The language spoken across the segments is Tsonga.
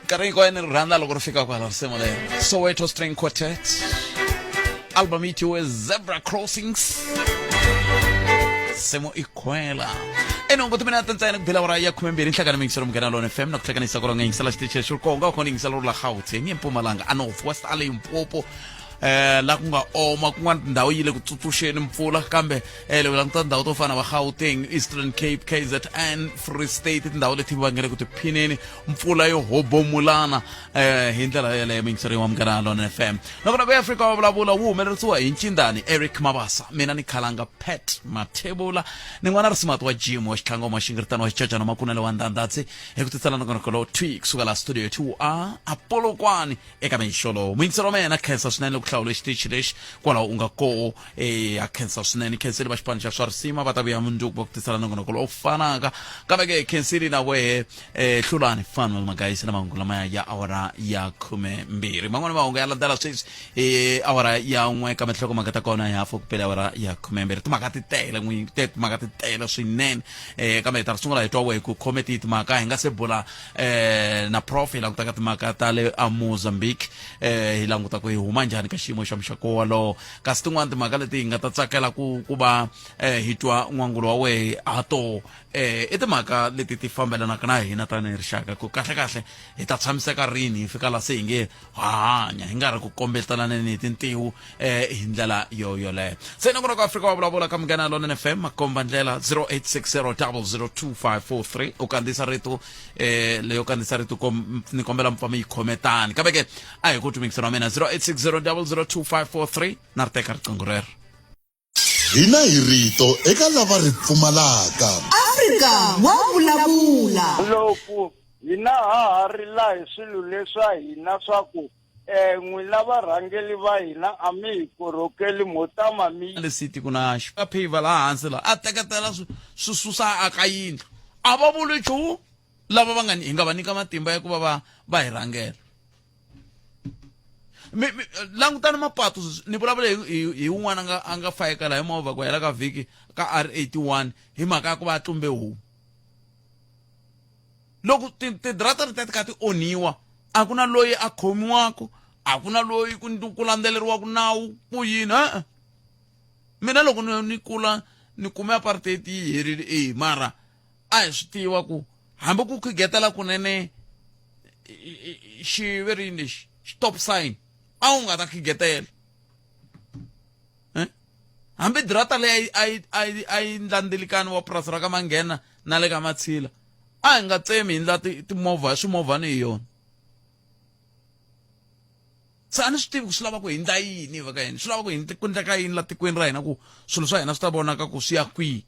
Nkarhi hinkwayo ni ri rhandza loko ri fika kwala risimu leri. Soweto String Quartet. Album yi thyiwe Zebra Crossings. Semo ikhwela. Enongo timinete ntsena ku bela awara ya 12 nhlangano mingiselo Munghana Lona FM na ku hlanganisa ku ronga yingisela xitichi lexi ri konga u khona yingisela ri la Gauteng eMpumalanga a North West a Limpopo la ku nga oma kun'wana tindhawu yi le ku tsutsuxeni mpfula kambe loko languta tindhawu to fana va Gauteng Eastern Cape KZN Free State tindhawu leti va nge le ku tiphineni mpfula yo hobomulana hi ndlela yeleyo mingiseri wa Munghana Lona FM. Nakona ku Afrika wa vulavula wu humelerisiwa hi ncindani Eric Mabasa, mina ni khalanga Pat Mathebula, ni n'wana risimati wa Jim wa xitlhangoma xingiritano wa xicacana makunele wa ndandhatsi hi ku tisela nongonoko lowu thwi kusuka laha studio 2A a Polokwane eka mixo lowu. Muyingiseri wa mina khensa swinene loko hlawule xitichi lexi kwalaho u nga koho a khensa swinene khenseli va xipano xa swa risima va ta vuya mundzuku va ku tisela nongonoko lowu fanaka kambe ke khenseli na wehe hlulani Fanuel Magayisi na mahungu lamaya ya awara ya 12 man'wana mahungu ya landzela sweswi awara ya 1 kambe nhlokomhaka ta kona ya hafu ku pele awara ya 12 timhaka ti tele n'wi timhaka ti tele swinene kambe hi ta sungula hi twa wehe ku khome tihi timhaka hi nga se bula na prof hi languta ka timhaka ta le a Mozambique hi languta ku hi huma njhani ka xiyimo xa muxaka wolowo kasi tin'wana timhaka leti hi nga ta tsakela ku va hi twa n'wangulo wa wehe ha toho i timhaka leti ti fambelanaka na hina tanihi rixaka ku kahlekahle hi ta tshamiseka rini hi fika la se hi nge ha hanya hi nga ri ku kombetelaneni hi tintiho hi ndlela yo yoleyo. Se nongonoko Afrika wa vulavula ka Munghana Lonene FM makomba ndlela 0860002543 u kandziyisa rito leyo kandziyisa rito ni kombela mi pfa mi yi khometani kambe ke a hi ku tumikisela wa mina 0860002543 na ri teka riqingho rero. Hina hi rito eka lava ri pfumalaka. Afrika wa vulavula. Loko hina ha ha rila hi swilo leswa hina swa ku n'wina varhangeli va hina a mi hi korhokeli mo tama mi le city ku na phaver laha hansi laha a teketela swi susa aka yindlu a va vuli nchumu lava va nga hi nga va nyika matimba ya ku va va va hi rhangela. Mi, mi, langutani mapatu ni vulavula hi wun'wana a nga fayekela hi movha ku hela ka vhiki ka R81 hi mhaka ya ku va a tlumbe homu. Loko tidrata letiya ti kha ti onhiwa a ku na loyi a khomiwaka, a ku na loyi ku landzeleriwaka nawu ku yini e-e. Mina loko ni kula ni kume apartheid yi herile e mara a hi swi tiva ku hambi ku khigetela kunene xi ve ri yini lexi stop sign a wu nga ta khigetela hambi drata leyi a yi ndlandzilikani wa purasi ra ka Manghena na le ka Matshila a hi nga tsemi hi ndla timovha swimovhani hi yona. Se a ni swi tivi ku swi lava ku hindla yini va ka yini swi lava ku ku endleka yini la tikweni ra hina ku swilo swa hina swi ta vonaka ku swi ya kwihi.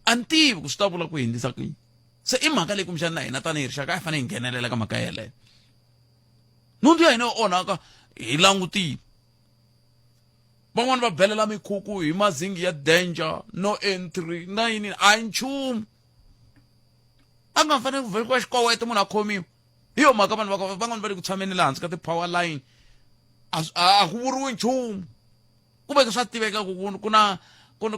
A ni tivi ku swi ta vula ku hindzisa ku yini. Se i mhaka leyi kumbexana na hina tanihi rixaka a hi fanele hi nghenelela ka mhaka yeleyo. Nhundzu ya hina yo onhaka hi langutile. Van'wani va belela mikhukhu hi mazingi ya danger, no entry na yini a hi nchumu. A nga fanele ku vhekiwa xikoweto munhu a khomiwa. Hi yo mhaka vanhu va van'wani va le ku tshameni laha hansi ka ti-power line a ku vuriwi nchumu. Kumbe swa tiveka ku ku na ku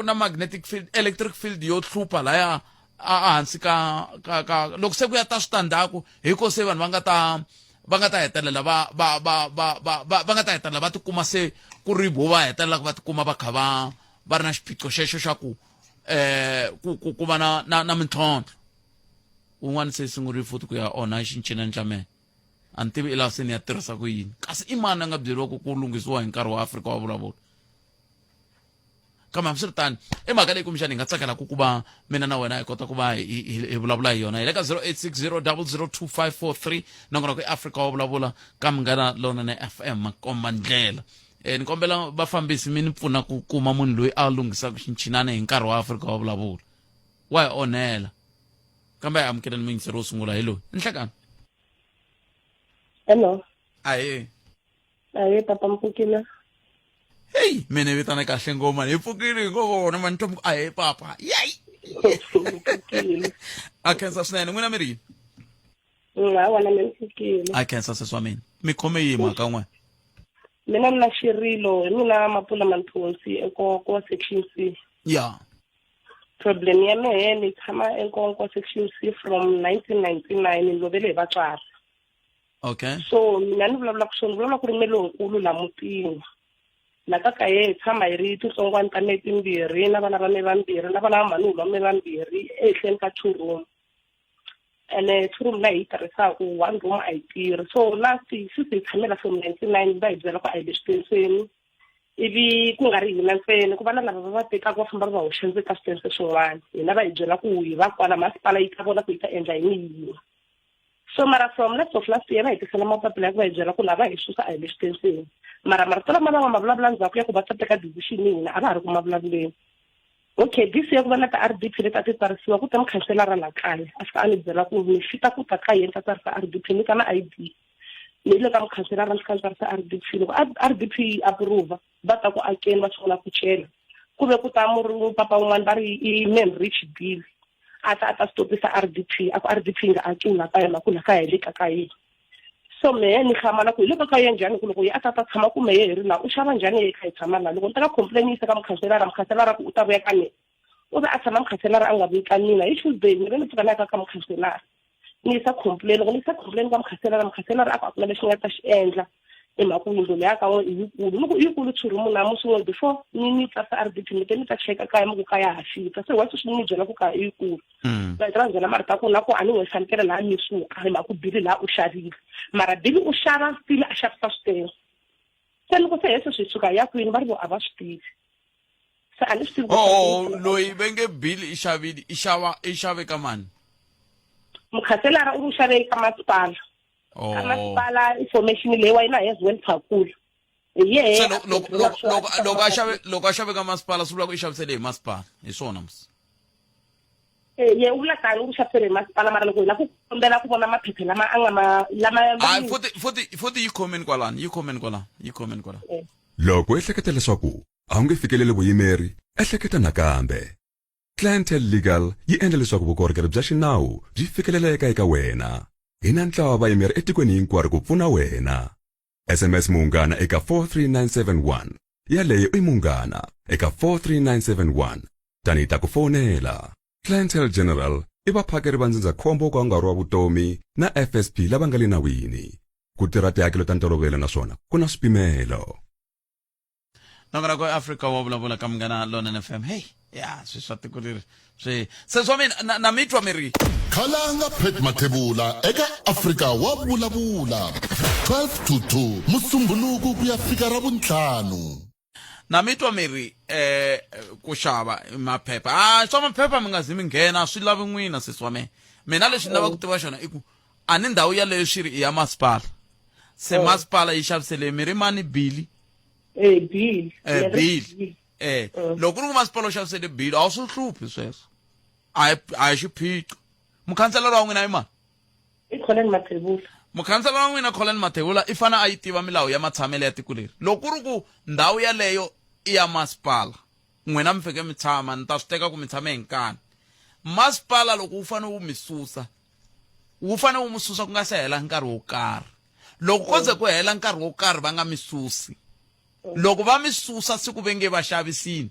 na magnetic field electric field yo hlupha laya a hansi ka ka ka loko se ku ya ta switandzhaku hi ko se vanhu va nga ta va nga ta hetelela va va va va va va va nga ta hetelela va tikuma se ku ri vo va hetelelaka va tikuma va kha va va ri na xiphiqo xexo xa ku ku ku ku va na na na mintlhontlho. Un'wana se sungurile futhi ku ya onha xincinani xa mehe. A ni tivi i lava se ni ya tirhisa ku yini kasi i mani a nga byeriwa ku ku lunghisiwa hi nkarhi wa Afrika wa vulavula. Kambe hambiswiritano i mhaka leyi kumbexana hi nga tsakelaka ku va mina na wena hi kota ku va hi vulavula hi yona. Hi le ka 0860002543 nongonoko i Afrika wa vulavula ka Munghana Lonene FM makomba ndlela. Ni kombela vafambisi mi ni pfuna ku kuma munhu loyi a lunghisaka xinchinana hi nkarhi wa Afrika wa vulavula. Wa hi onhela. Kambe hi amukeleni muyingiseri wo sungula hi loyi. Nhlekani. Hello. Ahee. Ahee papa mpfukile. Hey, mina vitana kahle ngoma hi pfukile hi ngo vona mani twa ahee papa. Yay. A khensa swinene n'wina mi ri yini? Hawa na mina pfukile. A khensa sesi wa mina. Mi khome yihi mhaka n'we? Mina ni na xirilo hi mina Mapula Manthonsi eko ko section C. Ya. Problem ya mehe ni tshama eNkonko section C from 1999 ni lovele hi vatswari. Okay. So mina ni vulavulaka swona ni vulavula ku ri me lonkulu la mutini. La ka kaye hi tshama hi ri titsongwana ta me timbirhi na vana va me vambirhi na vana va mhani wa me vambirhi ehenhleni ka two room. Ene two room laha hi yi tirhisaka one room a yi tirhi. So last since hi tshamela from 99 va hi byela ku a hi le switenseni. Ivi ku nga ri hina ntsena ku va na lava va va tekaka va famba va va hoxa ndzeni ka switense swin'wana. Hina va hi byela ku hi va kwala masipala yi ta vona ku yi ta endla yini yini. So mara from last of last year va hi tisela mapapila ya ku va hi byela ku lava hi susa a hi le switenseni. Mara marito lama va nga ma vulavula ndzhaku ya ku va ta teka decision hina a va ha ri ku ma vulavuleni. Okay, this year ku va na ti-R_D_P leti a ti tsarisiwa ku ta mukhanselara la kaya a fika a ni byela ku ni fita ku ta ka yena ta tsarisa R_D_P ni ta na I_D. Ni le ka mukhanselara ni fika ni tsarisa R_D_P loko R_D_P yi approve va ta ku akeni va sungula ku cela ku ve ku ta papa un'wana va ri i man rich deal a ta a ta stopisa R_D_P a ku R_D_P yi nga akiwi la kaya mhaka la kaya hi le ka ka yena. So mehe ni hlamala ku hi le ka ka yena njhani ku loko ye a ta ta tshama ku mehe hi ri laha u xava njhani ye kha hi tshama laha loko ni teka complain yisa ka mukhanselara mukhanselara ku u ta vuya ka mina u ve a tshama mukhanselara a nga vuyi ka mina hi Tuesday ni ve ni pfuka ni ya ka ka mukhanselara ni yisa complain loko ni yisa complain ka mukhanselara mukhanselara a ku a ku na lexi nga ta xi endla hi mhaka ku yindlu leya ka i yikulu ni ku i yikulu two room na musi wun'we before ni ni tsarisa R_D_P ni te ni ta cheka kaya mi ku kaya ha fika se wa sweswi ni mi byela ku kaya i yikulu. Va heta va byela marito ya ku na ku a ni n'wi hlamutela laha mi suka hi mhaka ku Billy laha u xavile mara Billy u xava still a xavisa switele se ni ku se he sweswi hi suka hi ya kwini va ri vo a va swi tivi se a ni swi tivi ku Oh, loyi va nge Billy i xavile i xava i xave ka mani? Mukhanselara u ri u xave ka masipala. Oh. Ka masipala information leyi wa yena has went phakula. Hi yehe Se a loko loko sungula loko swa- loko loko a xave loko a xave ka masipala swi vula ku i xavisele hi masipala hi swona mos. Eh, ye u vula tani u xavisele hi masipala mara loko hi lava ku kombela ku vona maphepha lama a nga ma lama Hayi futhi futhi futhi yi khomeni kwalani yi khomeni kwalani yi khomeni kwalani. Eh. Loko u ehleketa leswaku a wu nge fikeleli vuyimeri, ehleketa nakambe. Clientele Legal yi endla leswaku vukorhokeri bya xinawu byi fikeleleka eka wena. Hi na ntlawa wa vayimeri etikweni hinkwaro ku pfuna wena. SMS Munghana eka 43971. Yaleyo i Munghana eka 43971. Tani hi ta ku fonela. Clientele General i vaphakeri va ndzindzakhombo wo ka wu nga ri wa vutomi na FSP lava nga le nawini. Ku tirha tihakelo ta ntolovelo naswona ku na swipimelo. Nongonoko Afrika wa vulavula ka Munghana Lonene FM. Hey, ya swi swa tiko leri swi se swa mina na, na mi twa mi ri Khalanga Pat Mathebula eka Afrika wa vulavula 12 to 2 Musumbhunuku ku ya fika Ravuntlhanu. Na mi twa mi ri eh ku xava maphepha ah swa maphepha mi nga zi mi nghena swi lavi n'wina sesi wa mina mina lexi ni lava ku tiva xona i ku a ni ndhawu yaleyo swi ri i ya masipala se masipala yi xavisele mi ri mani bili Eh, bill. Eh, Yeah, bill. bill. Eh, loko ku ri ku masipala u xavisele bill a wu swi hluphi sweswo a hi a hi xiphiqo mukhanselara wa n'wina i mani I Colin Mathebula. Mukhanselara wa n'wina Colin Mathebula i fane a yi tiva milawu ya matshamelo ya tiko leri loko ku ri ku ndhawu yaleyo i ya masipala n'wina mi fike mi tshama ni ta swi teka ku mi tshame hi nkani masipala loko wu fane wu mi susa wu fane wu mi susa ku nga se hela nkarhi wo karhi loko ko ze ku hela nkarhi wo karhi va nga mi susi loko va mi susa siku ve nge va xavisini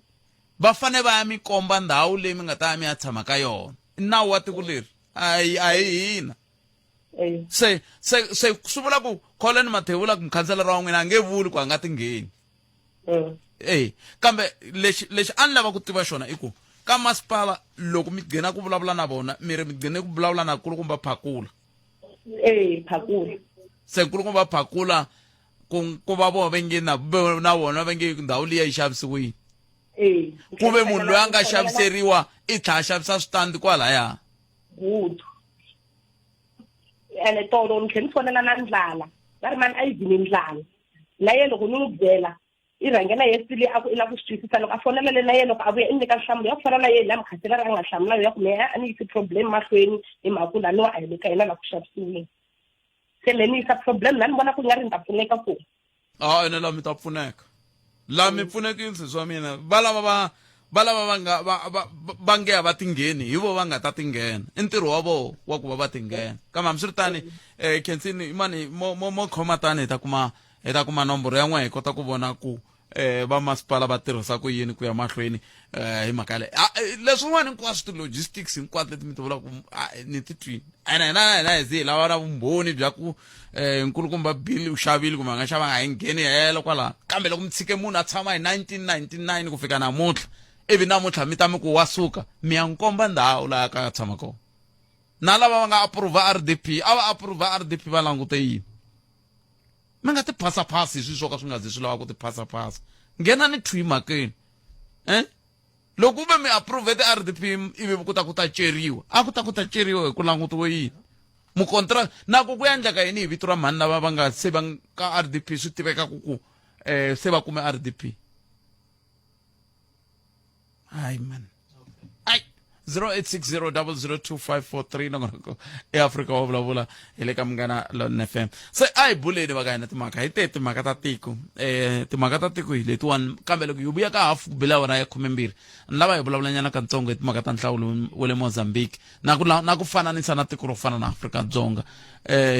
va fane va ya mi komba ndhawu leyi mi nga ta ya mi ya tshama ka yona i nawu wa tiko leri a hi a hi hina se se se swi vula ku Colin Mathebula mukhanselara wa n'wina a nge vuli ku a nga ti ngheni e kambe lexi lexi a ni lava ku tiva xona i ku ka masipala loko mi gcina ku vulavula na vona mi ri mi gcine ku vulavula na kulukumba Phakula Eh, Phakula. Se kulukumba Phakula ku ku va vona va nge na na vona va nge ndhawu liya yi xavisiwile. Eh. Ku ve munhu loyi a nga xaviseriwa i tlhela a xavisa switandi kwalaya. Good. Ene tolo ni tlhela ni fonela na ndlala. Va ri mani a yi vini ndlala. Na yena loko ni n'wi byela i rhange na yena still a ku i lava ku swi twisisa loko a fonela le na yena loko a vuya i nyika nhlamulo ya ku fana na yena laha mukhanselara a nga hlamula ya ku mehe a ni yisi problem mahlweni hi mhaka ku laniwa a hi le ka hina la ku xavisiweni se me ni yisa problem la ni vona ku nga ri ni ta pfuneka kona a ene la mi ta pfuneka la mi pfunekile sesi wa mina va lava va va lava va nga va va va nge a va tingheni hi vo va nga ta tinghena i ntirho wa voho wa ku va va tinghena kambe hambiswiritani um khensini mani mo mo mo khoma tani hi ta kuma hi ta kuma nomboro ya n'we hi kota ku vona ku va masipala va tirhisa ku yini ku ya mahlweni hi mhaka yaleyo. Leswin'wana hinkwaswo ti-logistics hinkwato leti mi ti vulaka, ni ti twini, ene hina hi ze hi lava na vumbhoni bya ku nkulukumba Bill u xavile kumbe a nga xavanga, hi ngheni helo kwalano. Kambe loko mi tshike munhu a tshama hi 1999 ku fika namuntlha, ivi namuntlha mi ta mi ku wa suka, mi ya nkomba ndhawu laha ka tshama kona. Na lava va nga approve RDP, a va approve RDP va langute yini? Mi nga ti phasaphasi hi swilo swo ka swi nga zi swi lava ku ti phasaphasa. Nghenani thwi mhakeni. Loko ku ve mi approve ti-RDP ivi ku ta ku ta ceriwa, a ku ta ku ta ceriwa hi ku langutiwe yini? Mukontra na ku ku endleka yini hi vito ra mhani lava va nga se va ka RDP, swi tiveka ku se va kume RDP? Hayi man, ai 0860002543, nongonoko eAfrika wa vulavula hi le ka Munghana Lon FM. Se a hi buleni va ka hina timhaka hi te timhaka ta tiko, timhaka ta tiko hi letiwani. Kambe loko hi vuya ka hafu ku bile awara ya 12, ni lava hi vulavulanyana katsongo hi timhaka ta nhlawulo wa le Mozambique na ku na ku fananisa na tiko ro fana na Afrika-Dzonga.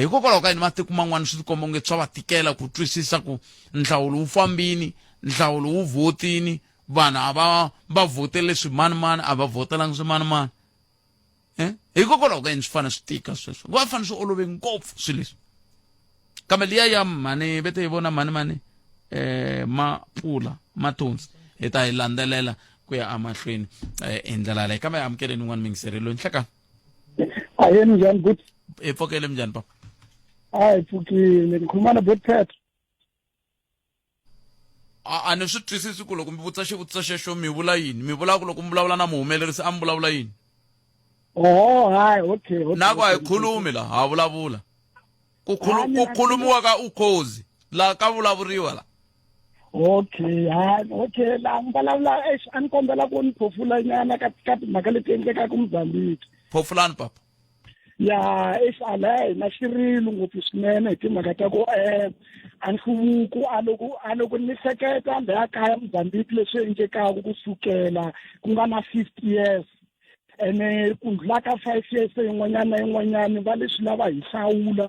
Hikokwalaho ka yini matiko man'wana swi tikomba onge swa va tikela ku twisisa ku nhlawulo wu fambini, nhlawulo wu vhotini, vanhu a va va vhotele swimanimani, a va vhotelangi swimanimani? Hikokwalaho ka yini swi fanele swi tika sweswo? Va fanele swi olove ngopfu swilo leswi. Kambe liya ya mhani vete hi vona mhani mani Mapula Mathonsi, hi ta yi landzelela ku ya emahlweni hi ndlela yaleyo. Kambe amukeleni un'wana mingiseri loyi. Nhlekani. Ahee, minjhani good? Hi pfukele, minjhani papa? A hi pfukile. Ni khuluma na bot Pet. A ni swi twisisi ku loko mi vutisa xivutiso xexo mi vula yini. Mi vula ku loko mi vulavula na muhumelerisi a mi vulavula yini? Oho, hayi, okay. Na ku a hi khulumi la, ha vulavula. Ku ku khulumiwa ka Ukhozi la ka vulavuriwa la. Okay, hayi, okay, la mi vulavula. Eish, a ni kombela ku ni phofula nyana ka timhaka leti endlekaka Mozambique. Phofulani papa. Ya, eish, a la hina xirilo ngopfu swinene hi timhaka ta ku a nhluvuko a loko ni hleketa laya kaya Mozambique, leswi endlekaka kusukela ku nga na 50 years, ene ku ndlula ka 5 years yin'wanyana na yin'wanyana, va leswi lava hi hlawula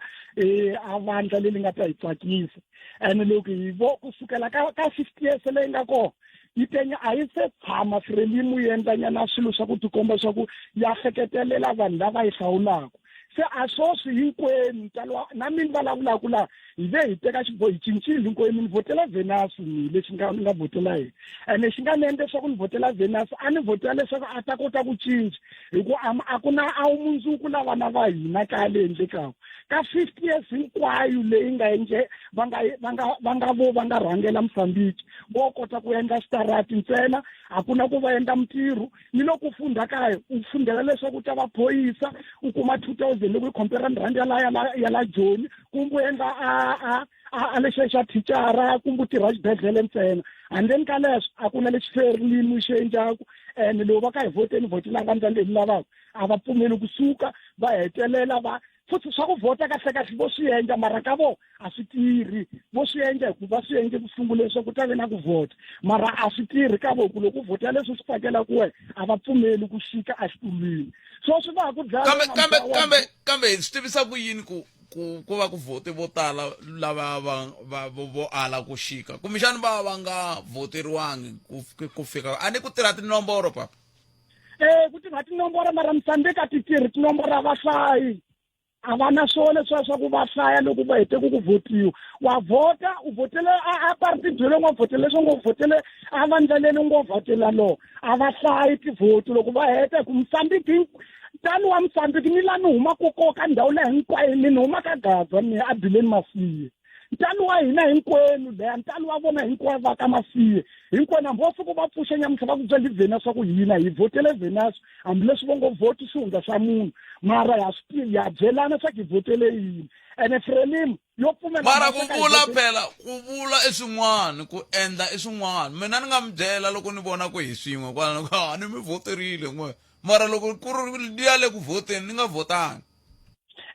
a vandla leri nga ta hi tsakisa. Ene loko hi vo kusukela ka 50 years leyi nga kona yi tenya, a yi se tshama Frelimo yi endlanyana swilo swa ku tikomba swa ku ya hleketelela vanhu lava yi hlawulaka. Se a swoswi hinkwenu ntalo na mini vulavulaka laha, hi ve hi teka xiboho, hi cincile hinkwenu. Ni vhotela Venus, ni lexi nga ni nga vhotela yena, ene xi nga ni endla leswaku ni vhotela Venus, a ni vhotela leswaku a ta kota ku cinca, hi ku a ku na a wu mundzuku la vana va hina kaya leyi endlekaka ka 50 years hinkwayo leyi nga endle va nga vo va nga rhangela Mozambique, vo kota ku endla xitarati ntsena, a ku na ku va endla mintirho. Ni loko u funda kaya, u fundela leswaku u ta va phorisa, u kuma 2000 loko yi compare ni rhandi ya la Joni, kumbe u endla a lexiya xa thicara, kumbe u tirha xibedhlele ntsena. Handleni ka leswo a ku na lexi Frelimo xi endlaku. And loko va ka hi vhoteni, vhotela vandla leri lavaka, a va pfumeli kusuka. Va hetelela va futhi swa ku vhota kahle kahle vo swi endla, mara ka vo a swi tirhi. Vo swi endla hikuva swi endle ku sungula leswaku ku ta ve na ku vhota, mara a swi tirhi ka vo, ku loko u vhota leswi swi tsakelaka wena, a va pfumeli ku xika exitulwini. So swi va ku dlaya. Kambe hi swi tivisa ku yini ku va ku vhote vo tala lava va vo ala ku xika? Kumbexani va va nga vhoteriwangi ku fika a ni ku tirha tinomboro papa? Ku tirha tinomboro, mara Mozambique a ti tirhi tinomboro, a va hlayi, a va na swona leswiya swa ku va hlaya. Loko va hete ku vhotiwa, wa vhota, u vhotele a party byele, ngo vhotele leswi, ngo vhotele a vandla leri, ngo vhotela lo, a va hlayi tivhoti loko va heta. Hi ku Mozambique, ntalo wa Mozambique, ni la ni humaka ko ka ndhawu leyi hinkwayo, ni huma ka Gaza, ni a Bileni Masiye, ntalo wa hina hinkwenu leya, ntalo wa vona hinkwavo va ka Masiye hinkwenu. Hambi va fika va pfuxa nyamuntlha va ku byela hi Venus swa ku hina hi vhotele Venus, hambileswi vo ngo vhoti xihundla xa munhu, mara ha swi tivi, ha byelana swa ku hi vhotele yini. Ene Frelimo yo pfumela Mara ku vula phela, ku vula i swin'wana, ku endla i swin'wana. Mina ni nga mi byela loko ni vona ku hi swin'we kwalano, a ni mi vhoterile n'we, mara loko ku ri liya le ku vhoteni, ni nga vhotangi.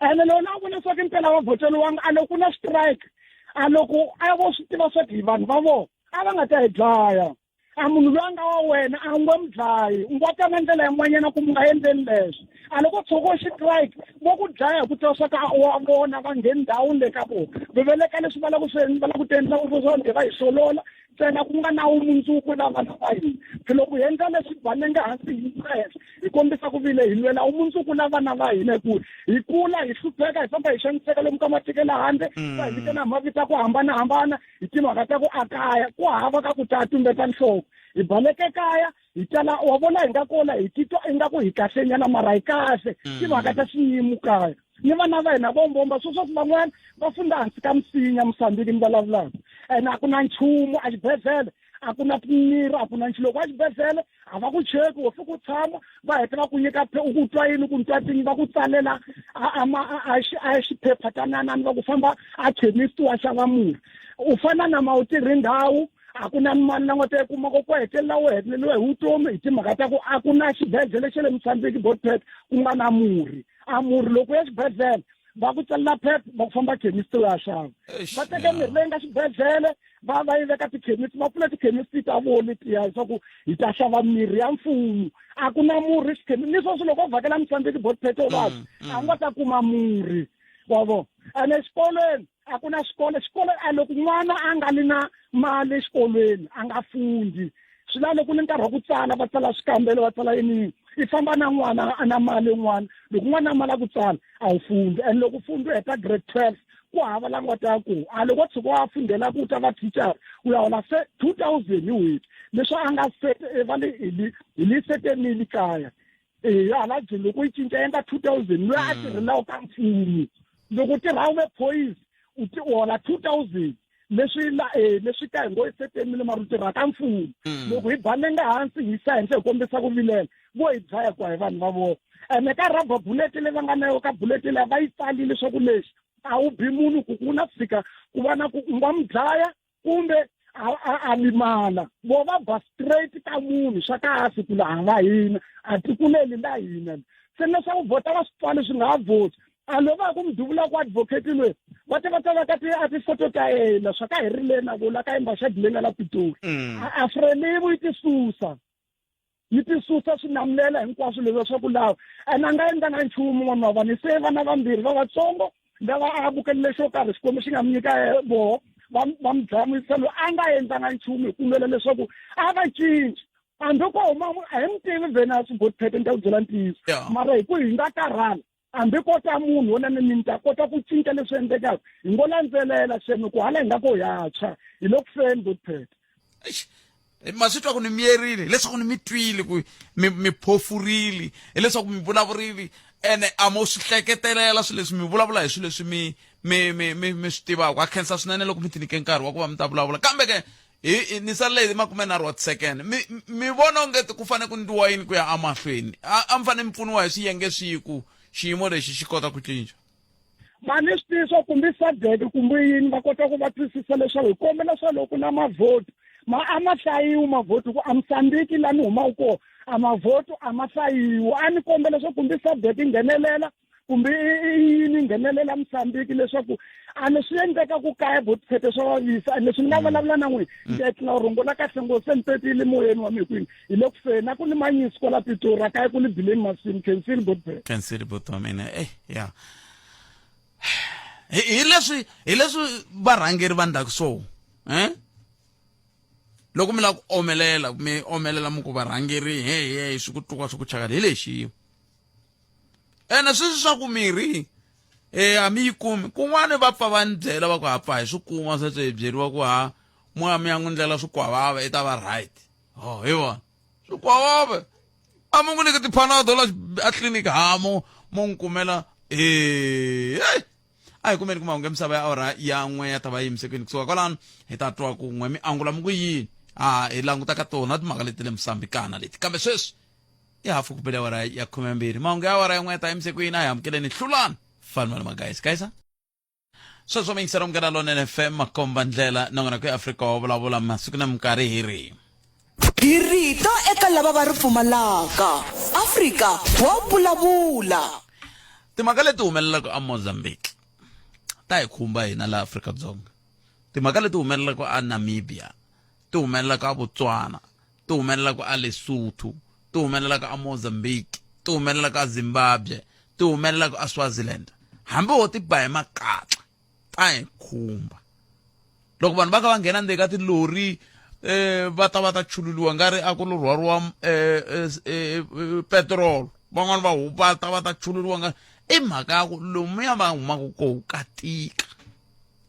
Ene loko na vona swa ku impela va vhoteriwanga, a loko ku na strike, a loko a vo swi tiva swa ku hi vanhu va vona, a va nga ta hi dlaya. A munhu loyi a nga wa wena a ngo mi dlayi, u ngo tama ndlela yin'wanyana ku mi nga endleni leswi. A loko tshuka xitrike, vo ku dlaya hi ku tiva swa ka wa vona va ngheni ndhawini le ka vona, va veleka leswi va lava ku swi va lava ku ti endla swa va hi solola. Ntsena ku nga na wumundzuku na vana va hina. Phela loko hi endla leswi ba nenge hansi hi yisa henhla, hi kombisa ku vile hi lwela wumundzuku na vana va hina hi ku hi kula hi hlupheka hi famba hi xaniseka lomu ka matiko la handle va hi vitana hi mavito ya ku hambanahambana hi timhaka ta ku a kaya ku hava ka ku ta tumbeta nhloko hi baleke kaya hi tala wa vona hi nga kona hi titwa ingaku hi kahlenyana mara hi kahle timhaka ta xiyimo kaya ni vana va hina vo mbomba swo swa ku van'wana va funda hansi ka misinya Mozambique ni vulavulaka ene a ku na nchumu a xibedhlele a ku na timirhi a ku na nchumu loko a xibedhlele a va ku cheki wo fika u tshama va heta va ku nyika u ku twa yini ku ntwa tini va ku tsalela a xiphephatananani va ku famba a chemist wa xava murhi u fana na ma u tirhi ndhawu a ku na mali la nga ta yi kuma ko ku hetelela u heteleriwa hi vutomi hi timhaka ta ku a ku na xibedhlele xa le Mozambique Botpet ku nga na murhi a murhi loko u ya xibedhlele va ku tsalela phepha va ku famba khemisi u ya xava va teka mirhi leyi nga xibedhlele va va yi veka tikhemisi va pfula tikhemisi ta vona letiya leswaku hi ta xava mirhi ya mfumo a ku na murhi xikhemisi ni sweswi loko u vhakela Mozambique Botpet u vabya a u nga ta kuma murhi wa vona ene exikolweni a ku na xikolo xikolo a loko n'wana a nga li na mali exikolweni a nga fundi swi lava loko ni nkarhi wa ku tsala va tsala swikambelo va tsala yini i famba na n'wana a na mali yin'wana loko n'wana a mali a ku tsala a wu fundi and loko fundi u heta grade 12 ku hava la nga ta ku a loko tshuka wa fundela ku ta va teacher u ya hola se 2000 hi n'hweti leswi a nga se va le hi li setemile kaya eya hala joni loko yi cinca endla 2000 loyi a tirhelaku ka mfumo loko u tirha u ve phoyisa u ti hola 2000 leswi la eh leswi ka hi ngo i setemile mara u tirha ka mfumo loko hi ba nenge hansi hi yisa henhla hi kombisa ku vilela vo hi dlaya kwa hi vanhu va vona ene ka rubber bullet leyi va nga na yo ka bullet leyi va yi tsalile leswaku lexi a wu bi munhu ku ku na fika ku va na ku u nga mu dlaya kumbe a limala vo va ba straight ka munhu swa ka a siku laha nga hina a tikuleli la hina se leswaku vhota va swi pfali swi nga ha vhoti a lova ku mi duvula ku advocate loyi va te va ta veka ti a tifoto ta yena swa ka hi ri le na vula ka embashadi leyi nga la Pitori a Frelimo yi ti susa yi ti susa swinamulela hinkwaswo leswi swa ku lava ene a nga endlanga nchumu n'wana wa vanhu se vana vambirhi va vatsongo lava a vukelele xo karhi xikwembu xi nga mi nyika voho va va mi dlaya muyisa loyi a nga endlanga nchumu hi ku lwela leswaku a va cinci hambi ko huma a hi mi tivi venus godpete ni ta ku byela ntiyiso mara hi ku hi nga karhala hambi ko ta munhu wona ni ni ta kota ku cinca leswi endlekaka hi ngo landzelela xeme ku hala hi nga ko ya tshwa hi le ku feni godpete ma swi twa ku ni miyerile hileswaku ni mi twile ku mi mi phofurile hileswaku mi vulavurile ene a mo swi hleketelela swilo leswi mi vulavula hi swilo leswi mi mi mi mi mi swi tivaka a khensa swinene loko mi ti nyike nkarhi wa ku va mi ta vulavula kambe ke hi ni salele hi makumenharhu wa tisekende mi mi vona onge ku fanele ku ndliwa yini ku ya emahlweni a a mi fanele mi pfuniwa hi swiyenge swihi ku xiyimo lexi xi kota ku cinca va ni swi tivisa kumbe sadeke kumbe yini va kota ku va twisisa leswaku hi kombela swa loko na mavhoti ma a ma hlayiwi mavhoti ku a Mozambique la ni humaka kona a mavhoti a ma hlayiwi a ni kombela leswaku kumbe sadeke nghenelela kumbe yini nghenelela Mozambique leswaku a ni swi endleka ku kaya botiphethe swa vavisa and leswi ni nga vulavula na n'wina ni etlela rhongo la kahle ngopfu se ni petile moyeni wa mina kwini hi le ku feni a ku ni manyisi kwala Pitori a kaya ku ni bileni masimu khensini botiphethe khensini buti wa mina eh ya hi leswi hi leswi varhangeri va ndlaku so eh loko mi lava ku omelela mi omelela mi ku varhangeri he he swi ku tluka swi ku chakala hi lexi ene sweswi swa ku mirhi e a mi yi kumi kun'wana va pfa va ni byela va ku ha pfa hi swi kuma sweswo hi byeriwa ku ha moya mi ya n'wi ndlela swikwavava i ta va right ho hi vona swikwavava a mi n'wi nyiki tiphanado la a tliliniki ha mo mo n'wi kumela e a hi kumeni ku mahungu ya misava ya awara ya n'we ya ta va yimise kwini kusuka kwalano hi ta twa ku n'we mi angula mi ku yini a hi languta ka tona timhaka leti le musambikana leti kambe sweswi i hafu ku bele awara ya khumembirhi mahungu ya awara yin'we ya ta yimise kwini a hi amukeleni hlulani fani vana magayisi gayisa sweswo mi yingisela munghana lonene fm makomba ndlela nongonoko ya afrika wa vulavula masiku na minkarhi hi ri Hi rito eka lava va ri pfumalaka. Afrika wa vulavula. Timhaka leti humelelaka eMozambique ta hi khumba hina laha Afrika-Dzonga. Timhaka leti humelelaka eNamibia, ti humelelaka eBotswana, ti humelelaka eLesotho, ti humelelaka eMozambique, ti humelelaka eZimbabwe, ti humelelaka eSwaziland. Hambi ho ti ba hi makatla ta hi khumba. Loko vanhu va kha va nghena ndzeni ka tilori Va ta va ta chululiwa nga ri a ku lo rhwariwa petirolo, van'wani va va ta va ta chululiwa nga i mhaka ya ku lomuya va humaka koho ka tika.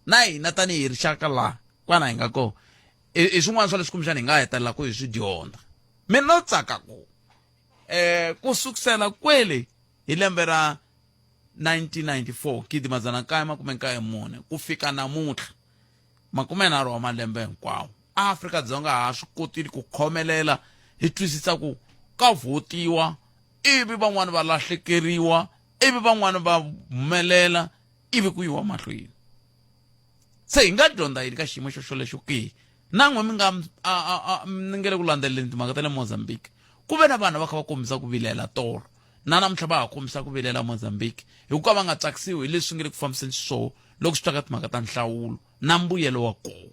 Na hina tanihi rixaka laha kwana hi nga kona, i swin'wana swa leswi kumbexana hi nga hetelela ku hi swi dyondza. Mina no tsaka ku ku sukusela kwele hi lembe ra 1994, 1994, ku fika namuntlha, 30 wa malembe hinkwawo, Afrika-Dzonga ha swi kotile ku khomelela, hi twisisa ku ka vhotiwa, ivi van'wani va lahlekeriwa, ivi van'wani va humelela, ivi ku yiwa mahlweni. Se hi nga dyondza yini ka xiyimo xo xolexo ke? Na n'we mi nga ni nge le ku landzeleleni timhaka ta le Mozambique, ku ve na vanhu va kha va kombisa ku vilela tolo na namuntlha, va ha kombisa ku vilela Mozambique hi ku ka va nga tsakisiwi hi leswi nge le ku fambiseni xiswona loko swi ta ka timhaka ta nhlawulo na mbuyelo wa kona,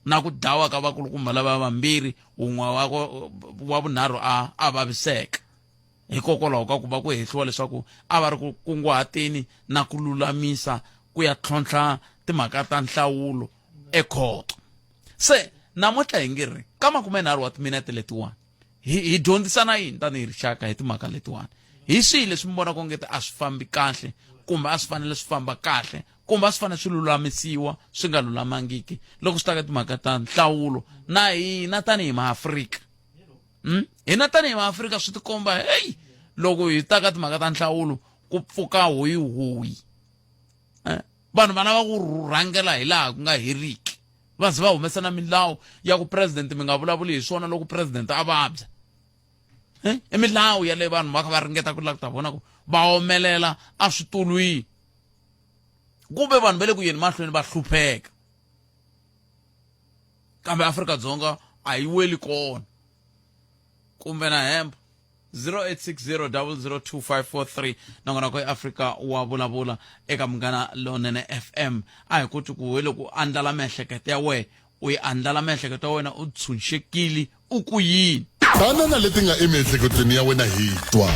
na ku dlawa ka vakulukumba lava vambirhi, wun'we wa vunharhu a vaviseka, hikokwalaho ka ku va ku hehliwa leswaku a va ri ku kunguhateni na ku lulamisa ku ya tlhontlha timhaka ta nhlawulo ekhoto. Se namuntlha hi nge ri ka 30 wa timinete letiwani, hi dyondzisana yini tanihi rixaka hi timhaka letiwani? Hi swihi leswi mi vonaka ongeti a swi fambi kahle, kumbe a swi fanele swi famba kahle, kumbe a swi fanele swi lulamisiwa swi nga lulamangiki loko swi ta ka timhaka ta nhlawulo? Na hina tanihi maAfrika, Hina tanihi maAfrika swi tikomba heyi loko hi ta ka timhaka ta nhlawulo ku pfuka hoyihoyi, vanhu va lava ku rhangela hi laha ku nga heriki, va ze va humesa na milawu ya ku president mi nga vulavuli hi swona loko president a vabya. I milawu yaleyo vanhu va kha va ringeta ku lava ku ta vona ku va omelela a switulwini, kumbe vanhu va le ku yeni mahlweni va hlupheka, kambe Afrika-Dzonga a yi weli kona. Kumbe na hemba. 0860002543, nongonoko eAfrika wa vulavula eka Munghana Lonene FM. A hi koti ku we loko andlala miehleketo ya wena, u yi andlala miehleketo ya wena u tshunxekile, u ku yini? Tana na leti nga emiehleketweni ya wena hi twa.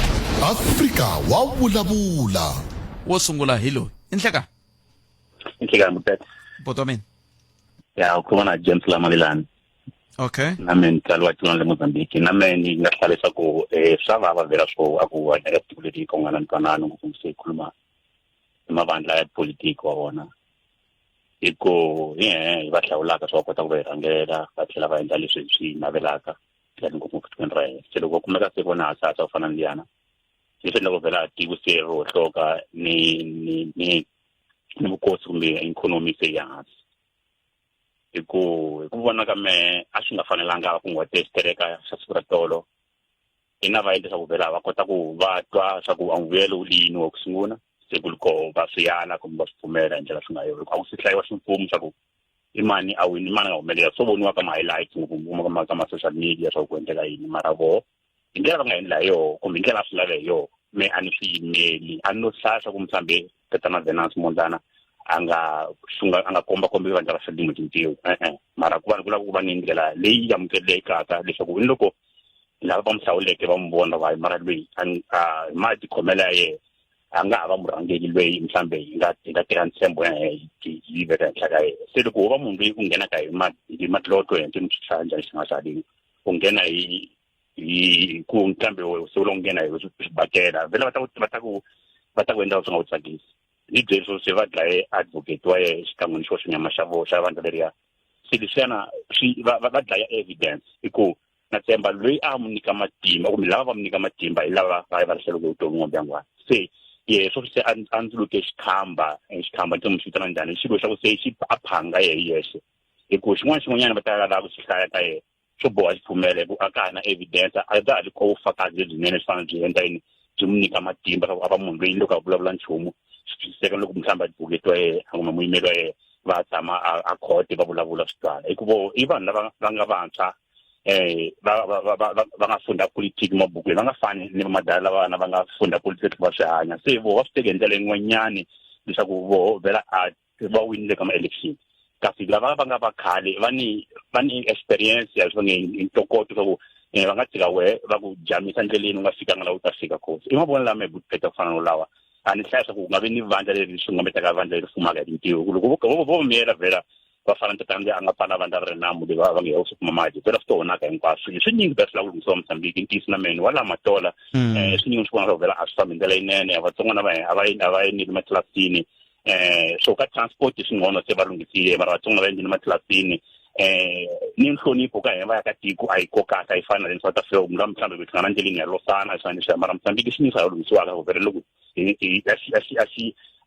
Afrika wa vulavula. Wo sungula hi loyi. I nhlekani. I nhlekani mutete. Buti wa mina. Ya, u khuluma na James Lamalilani. Okay. Na me ni tsaliwa tikweni le Mozambique. Na me ni nga hlaya leswaku swa vava vhela swo a ku hanya ka tiko leri ku nga na ntwanano, ngopfu se hi khuluma hi mavandla ya politiki wa vona, hi ku hi hehe hi va hlawulaka swa va kota ku va hi rhangela, va tlhela va endla leswi hi swi navelaka la ngopfungopfu tikweni ra hina. Se loko va kumeka se vona hasahasa ku fana ni liyana, leswi endlaka vhela tiko se ri hohloka ni vukosi kumbe ikhonomi se yi hansi. Hi ku vona ka mehe, a swi nga fanelanga ku nghwate xitereka xa siku ra tolo. Ina, va endla swa ku vhela va kota ku va twa swa ku a mbuyelo wu lini wa ku sungula, se ku loko va swi yala kumbe va swi pfumela hi ndlela swi nga yona, a ku se hlayiwa ximfumo swa ku i mani a wini, i mani a nga humelela. Swo voniwa ka ma-highlights ngopfu ka ma-social media swa ku endleka yini, mara voho hi ndlela va nga endla hi yoho kumbe hi ndlela a swi lave hi yoho, me a ni swi yimeli. A ni no hlaya swa ku mhlawumbe Tatana Venance Mondlana a nga xunga, a nga komba kombi vandla ra Frelimo tintiho, e-e, mara ku va ku lava ku va ni ndlela leyi amukelekaka leswaku ni loko lava va n'wi hlawuleke va n'wi vona va mara loyi a hi matikhomelo ya yena a nga ha va murhangeri loyi mhlawumbe hi nga teka ntshembo ya yi veka henhla ka yena. Se loko wo va munhu loyi u nghenaka hi matloto, hi nti hlaya njhani xi nga xalini, u nghena hi ku mhlawumbe se u lo nghena hi swibakela, vhele va ta ku endla swi nga ku tsakisi. Ni byeli swo se va dlaye advocate wa yehe xikan'we ni xo xinyama xa vo xa vandla leriya. Se leswiyana swi va dlaya evidence, hi ku na tshemba loyi a n'wi nyika matimba kumbe lava va n'wi nyika matimba hi lava va lahleleke vutomi n'wambiyangwana. Se yehe swo se a ndzuluke xikhamba, xikhamba ni xi vitana njhani, xilo xa ku se xi a phanga yehe hi yexe, hi ku xin'wana xin'wanyana va ta lava ku xi hlaya ka yena swo boha xi pfumela, hi ku a ka ha na evidence, a ka ha ri ko vufakazi lebyinene swi fanele byi endla yini, byi n'wi nyika matimba swa ku a va munhu loyi loko a vulavula nchumu swi twisiseka, loko mhlawumbe advocate wa yena kumbe muyimeri wa yena va tshama a court va vulavula swi twala, hikuva i vanhu lava va nga vantshwa, va nga funda politiki mabukwini, va nga fani ni vamadala lava vana va nga funda politiki va swi hanya. Se voho va swi teke hi ndlela yin'wanyani leswaku voho vhela a va winile ka ma-election, kasi lava va nga va khale va ni experience ya swi nge ntokoto swa ku va nga tshika wehe va ku jamisa ndleleni u nga fikanga la u ta fika kona. I mavonelo lama hi vupheta ku fana no lawa a ni hlaya swa ku ku nga vi ni vandla leri xungametaka vandla leri fumaka hi tintiho, loko vo miyela vhela. Va fana na tatana a nga pfala vandla ra Renamo leyi va nge swi kuma mati vhela swi to onhaka hinkwaswo. Swilo swinyingi vhela swi lava ku lunghisiwa Mozambique, ntiyiso na mene wa la Matola. Swinyingi swi vona swa vhela a swi fambi hi ndlela yinene, a vatsongwana va a va a va yinile matlilasini. So ka transport swi ngcono se va lunghisile, mara vatsongwana va endlile matlilasini. Ni nhlonipho ka hina va ya ka tiko a yi ko kahle, a yi fani na le South Africa ku nga mhlawumbe ku hlangana ndleleni ya losana swin'wana leswiya, mara Mozambique swi nyingi swa ha lunghisiwaka ku vhele loko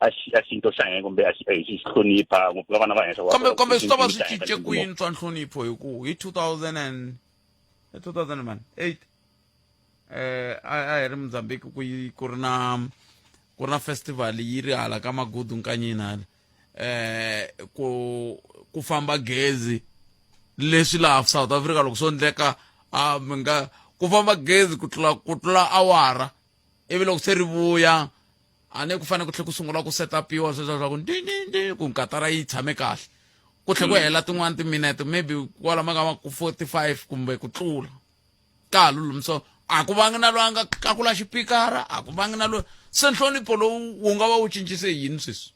a xi a xinto xa hina kumbe a xi a xi hlonipha ngopfu ka vana va henhla. Kambe swi ta va swi cince kwini swa nhlonipho hi ku hi 2000 and 2008 a hi ri Mozambique ku ku ri na ku ri na festival yi ri hala ka Magudu Nkanyini hala ku famba gezi leswi laha South Africa loko swo ndleka a mi nga ku famba gezi ku tlula awara, ivi loko se ri vuya a ne ku fanele ku tlhela ku sungula ku setupiwa sweswo swa ku ndi ku nkatara yi tshame kahle, ku tlhela ku hela tin'wani timinete maybe kwalama ka ku 45 kumbe ku tlula ka ha lulumisa, a ku vangi na loyi a nga tlakula xipikara, a ku vangi na loyi. Se nhlonipho lowu wu nga va wu cincise yini sweswi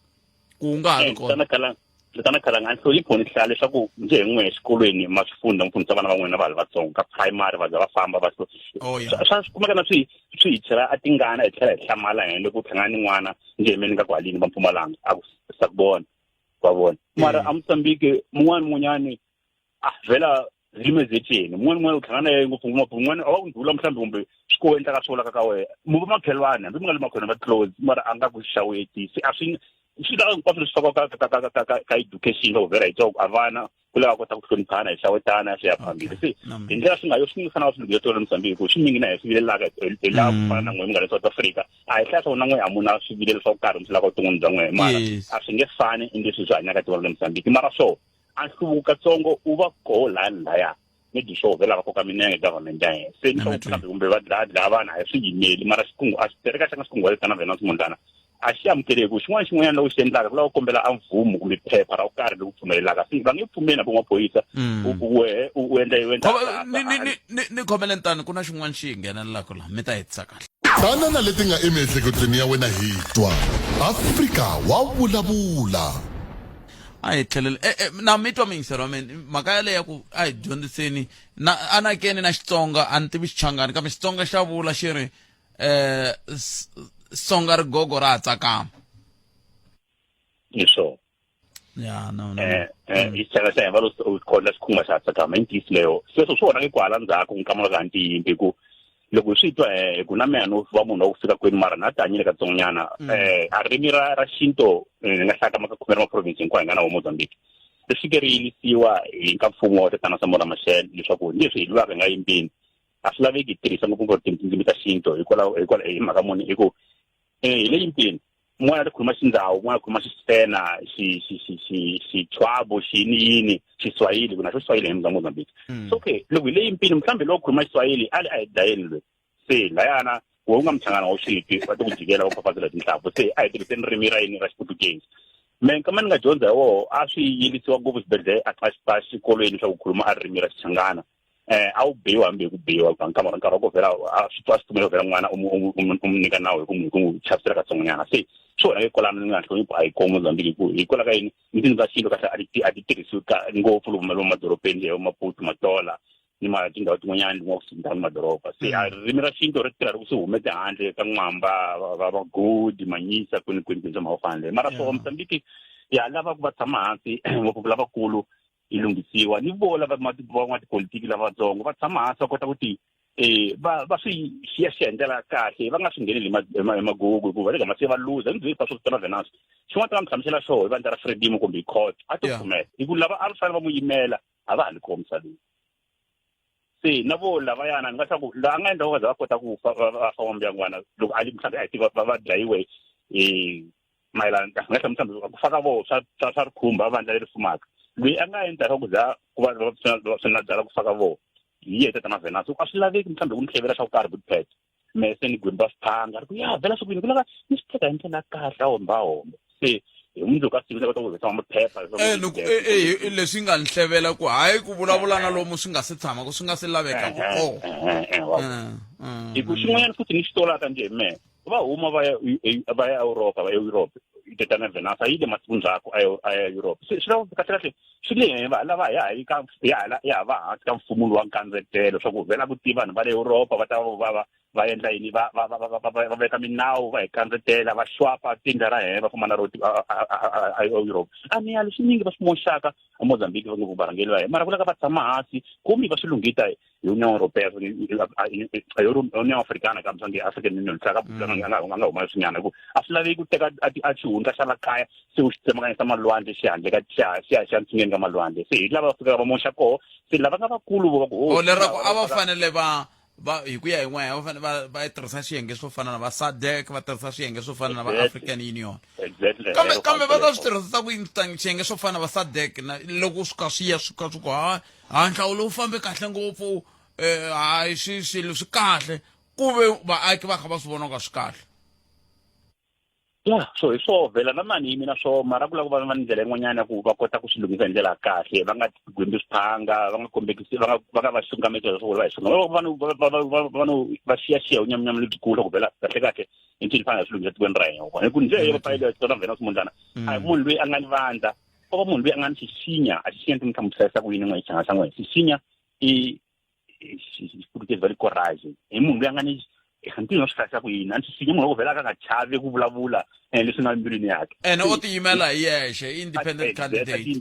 ku wu nga ha ri kona? Tatana Khalanga, nhlonipho ni hlaya leswaku njhe hi n'we exikolweni ma swi funda, mi fundisa vana va n'wina va ha ri vatsongo ka primary, va za va famba va swa swi kumeka na swi swi hi chela a tingana, hi tlhela hi hlamala hina loko u hlangana ni n'wana njhe hi meni nga ku halini va Mpumalanga a ku sa ku vona wa vona. Mara a Mozambique mun'wana mun'wanyani a vhela ririmi zetsheni, mun'wana mun'wana u hlangana na yena ngopfu ngopfu, mun'wana a va ku ndlhula mhlawumbe kumbe swi ku endlaka swo laka ka wena mu va makhelwani, hambi mi nga le makhona va close, mara a nga ku xaweti. Se a swi swi lava hinkwaswo leswi fakaka ka education va ku vhela hi twa ku a vana ku lava kota ku hloniphana hi xawetana swi ya phambili. Se hi ndlela swi nga yo swi fanele swi lunghisa tolo Mozambique, hi ku swinyingi na hi swi vilelaka hi laha ku fana na n'we mi nga le South Africa, a hi hlaya swa ku na n'we a muna swivilelo swa ku karhi mi swi lava vuton'wini bya n'we, mara a swi nge fani ni leswi swi hanyaka tiko ra le Mozambique. Mara swo a nhluvuko katsongo u va koho lani laya maybe swo vhela va koka minenge government ya hina se ni swa ku kumbe va dlaya dlaya vanhu a hi swi yimeli, mara xikungu a xitereka xa nga xikungu tana vhena swimundlana a xi amukeleki ku xin'wana xin'wanyana loko xi endlaka ku lava ku kombela a mvumo kumbe phepha ra ku karhi loku pfumelelaka, se va nge pfumeli na van'wamaphorisa wehe u endla u endla. Ni khomele ntani, ku na xin'wana xi hi nghenelelaka laha, mi ta hetisa kahle. Tana na leti nga emiehleketweni ya wena hi twa Afrika wa vulavula. A hi tlhelele na mi twa miyingiselo wa mina, mhaka yaleyo ya ku a hi dyondziseni na anakeni na Xitsonga, a ni tivi Xichangani kambe Xitsonga xa vula xi ri songa rigogo ra ha tsakama. Hi swona. Ya no no. Xitsonga xa hina va lo khonda xikhunga xa ha tsakama, i ntiyiso leyo. Sweswo swi onhake kwala ndzhaku nkama ka ntiyimbi ku loko hi swi twa hi ku na mehe no va munhu wa ku fika kwini, mara na tanyile katsongonyana. A ririmi ra xinto ni nga hlaya ka khume ra maprovince hinkwayo hi nga na wo Mozambique, ri fike ri yilisiwa hi ka mfumo wa tatana Samora Machel leswaku leswi hi lwaka hi nga yimbeni a swi laveki hi tirhisa ngopfungopfu tindzimi ta xinto, hikwalaho hikwalaho hi mhaka muni, hi ku hi le yimpini un'wana a ti khuluma Xindzawu, un'wana a khuluma Xisena, xi xi xi xi Xichwabo, xiyini yini, Xiswahili, ku na xo Xiswahili hi Mozambique. So okay, loko hi le yimpini mhlawumbe loko khuluma Xiswahili a li a hi dlayeni loyi, se layana we u nga mchangana wa swi twi va ti ku jikela va fafazela tinhlampfu, se a hi tirhiseni ririmi ra yini ra Xiputukezi. Me nkama ni nga dyondza hi woho a swi yilisiwa ngopfu xibedhlele a xikolweni swa ku khuluma a ririmi ra Xichangana, a wu biwa hambi hi ku biwa ka nkarhi nkarhi wa ku vhela a swi twa swi pfumela ku vhela n'wana u n'wi nyika nawu hi ku n'wi hi ku n'wi chavisela katsongonyana. Se swi onhake kwalano ni nga nhlonipho a yi koho Mozambique, hi ku hikwalaho ka yini ni tindzimi ta xintu kahle a ti tirhisiwi ngopfu lomu lomu madorobeni leyo Maputo, Matola ni ma tindhawu tin'wanyana tin'wana kusuhi ni madoroba. Se a ririmi ra xintu ri tirha ri ku swi humete handle ka n'wamba va vagodi manyisa kwini kwini kwini swa mhaka fana leyo. Mara swo Mozambique ya lava ku va tshama hansi ngopfu lavakulu yi lunghisiwa ni vo lava van'watipolitiki lavatsongo va tshama hansi va kota ku ti va va swi xiyaxiya hi ndlela ya kahle, va nga swi ngheneli hi magugu, hikuva le ka masiku va luza ni byeli swo tala Venance xin'wana ta va mi hlamusela xoho hi vandla ra Frelimo kumbe hi court a to pfumela hi ku lava a va fanele va n'wi yimela a va ha li koho misaveni. Se na vo lavayana ni nga swa ku la a nga endla va za va kota ku fa va fa n'wambuyangwana loko a li mhlawumbe a hi tiva va dlayiwe mayelana nga hlamusela mhlawumbe ku fa ka voho swa swa swa ri khumba vandla leri fumaka, loyi a nga endla swa ku za ku va va swi na byala ku fa ka voho hi yena tatana Venance a swi laveki mhlawumbe ku ni hlevela swa ku karhi Budpet me se ni gwini va swiphanga ri ku ya vhela swi ku yini ku lava ni swi teka hi ndlela ya kahle a homba homba se hi mundzuku a siku ni kota ku humesa maphepha. Loko leswi nga ni hlevela ku hayi ku vulavula na lomu swi nga se tshama ku swi nga se laveka ku o hi ku xin'wanyana futhi ni xi tolaka njhe mehe va huma va ya va ya Europa va ya Europe. Tatana Venus a yile masiku ndzhaku a ya Europe. Se swi lava kahle kahle swi le va lava ya hi ka ya hala ya va hansi ka mfumo lowa nkandzetelo swa ku vhela ku tiva vanhu va le Europa va ta va va va endla yini, va va va va va veka minawu, va hi kandzetela, va xwapa tindla ra hina, va famba na ro a Europe. A ni yali swinyingi va swi moxaka a Mozambique va ngopfu varhangeri va hina, mara ku lava va tshama hansi kumbe va swi lunghita hi Union Europea, Union Africana, kambe swa nge African Union tlhaka a nga huma swinyana, hi ku a swi laveki ku teka a xihundla xa la kaya se u xi tsemakanyisa malwandle xi handle ka xi ya xi ya ntsungeni ka malwandle. Se hi lava va fikaka va moxa koho, se lava nga vakulu vo va ku o leraku a va fanele va va hi ku ya hi n'wehe va fanele va tirhisa swiyenge swo fana na va SADC, va tirhisa swiyenge swo fana na va African Union. Kambe va ta swi tirhisa ku yini swiyenge swo fana na va SADC na loko swi ka swi ya swi ka swi ku ha ha nhlawulo wu fambe kahle ngopfu, hayi swi swilo swi kahle, ku ve vaaki va kha va swi vona ka swi kahle? Ya, so hi swoho vhela na mani yimi na swoho, mara ku lava ku va va ni ndlela yin'wanyana ya ku va kota ku swi lunghisa hi ndlela ya kahle, va nga gwembi swiphanga, va nga kombekisi, va nga va nga va xungameti leswaku va hi xungama, va no va va va va no va xiyaxiya vunyaminyami lebyikulu ku vhela kahle kahle i ncini fanele swi lunghisa tikweni ra hina. Hi ku ndlela yo pfayela tona vhela swimundlana a hi munhu loyi a nga ni vandla, ko va munhu loyi a nga ni xixinha. A xixinha ti mi hlamusela ku yini n'we xihanga xa n'we xixinha i Xiputukezi va ri courage, hi munhu loyi a nga ni ntirho swi hlayisa ku yini a ni xixinha, munhu wa ku vhela a ka nga chavi ku vulavula leswi nga mbilwini yakhe. Ene o tiyimela hi yexe, independent candidate.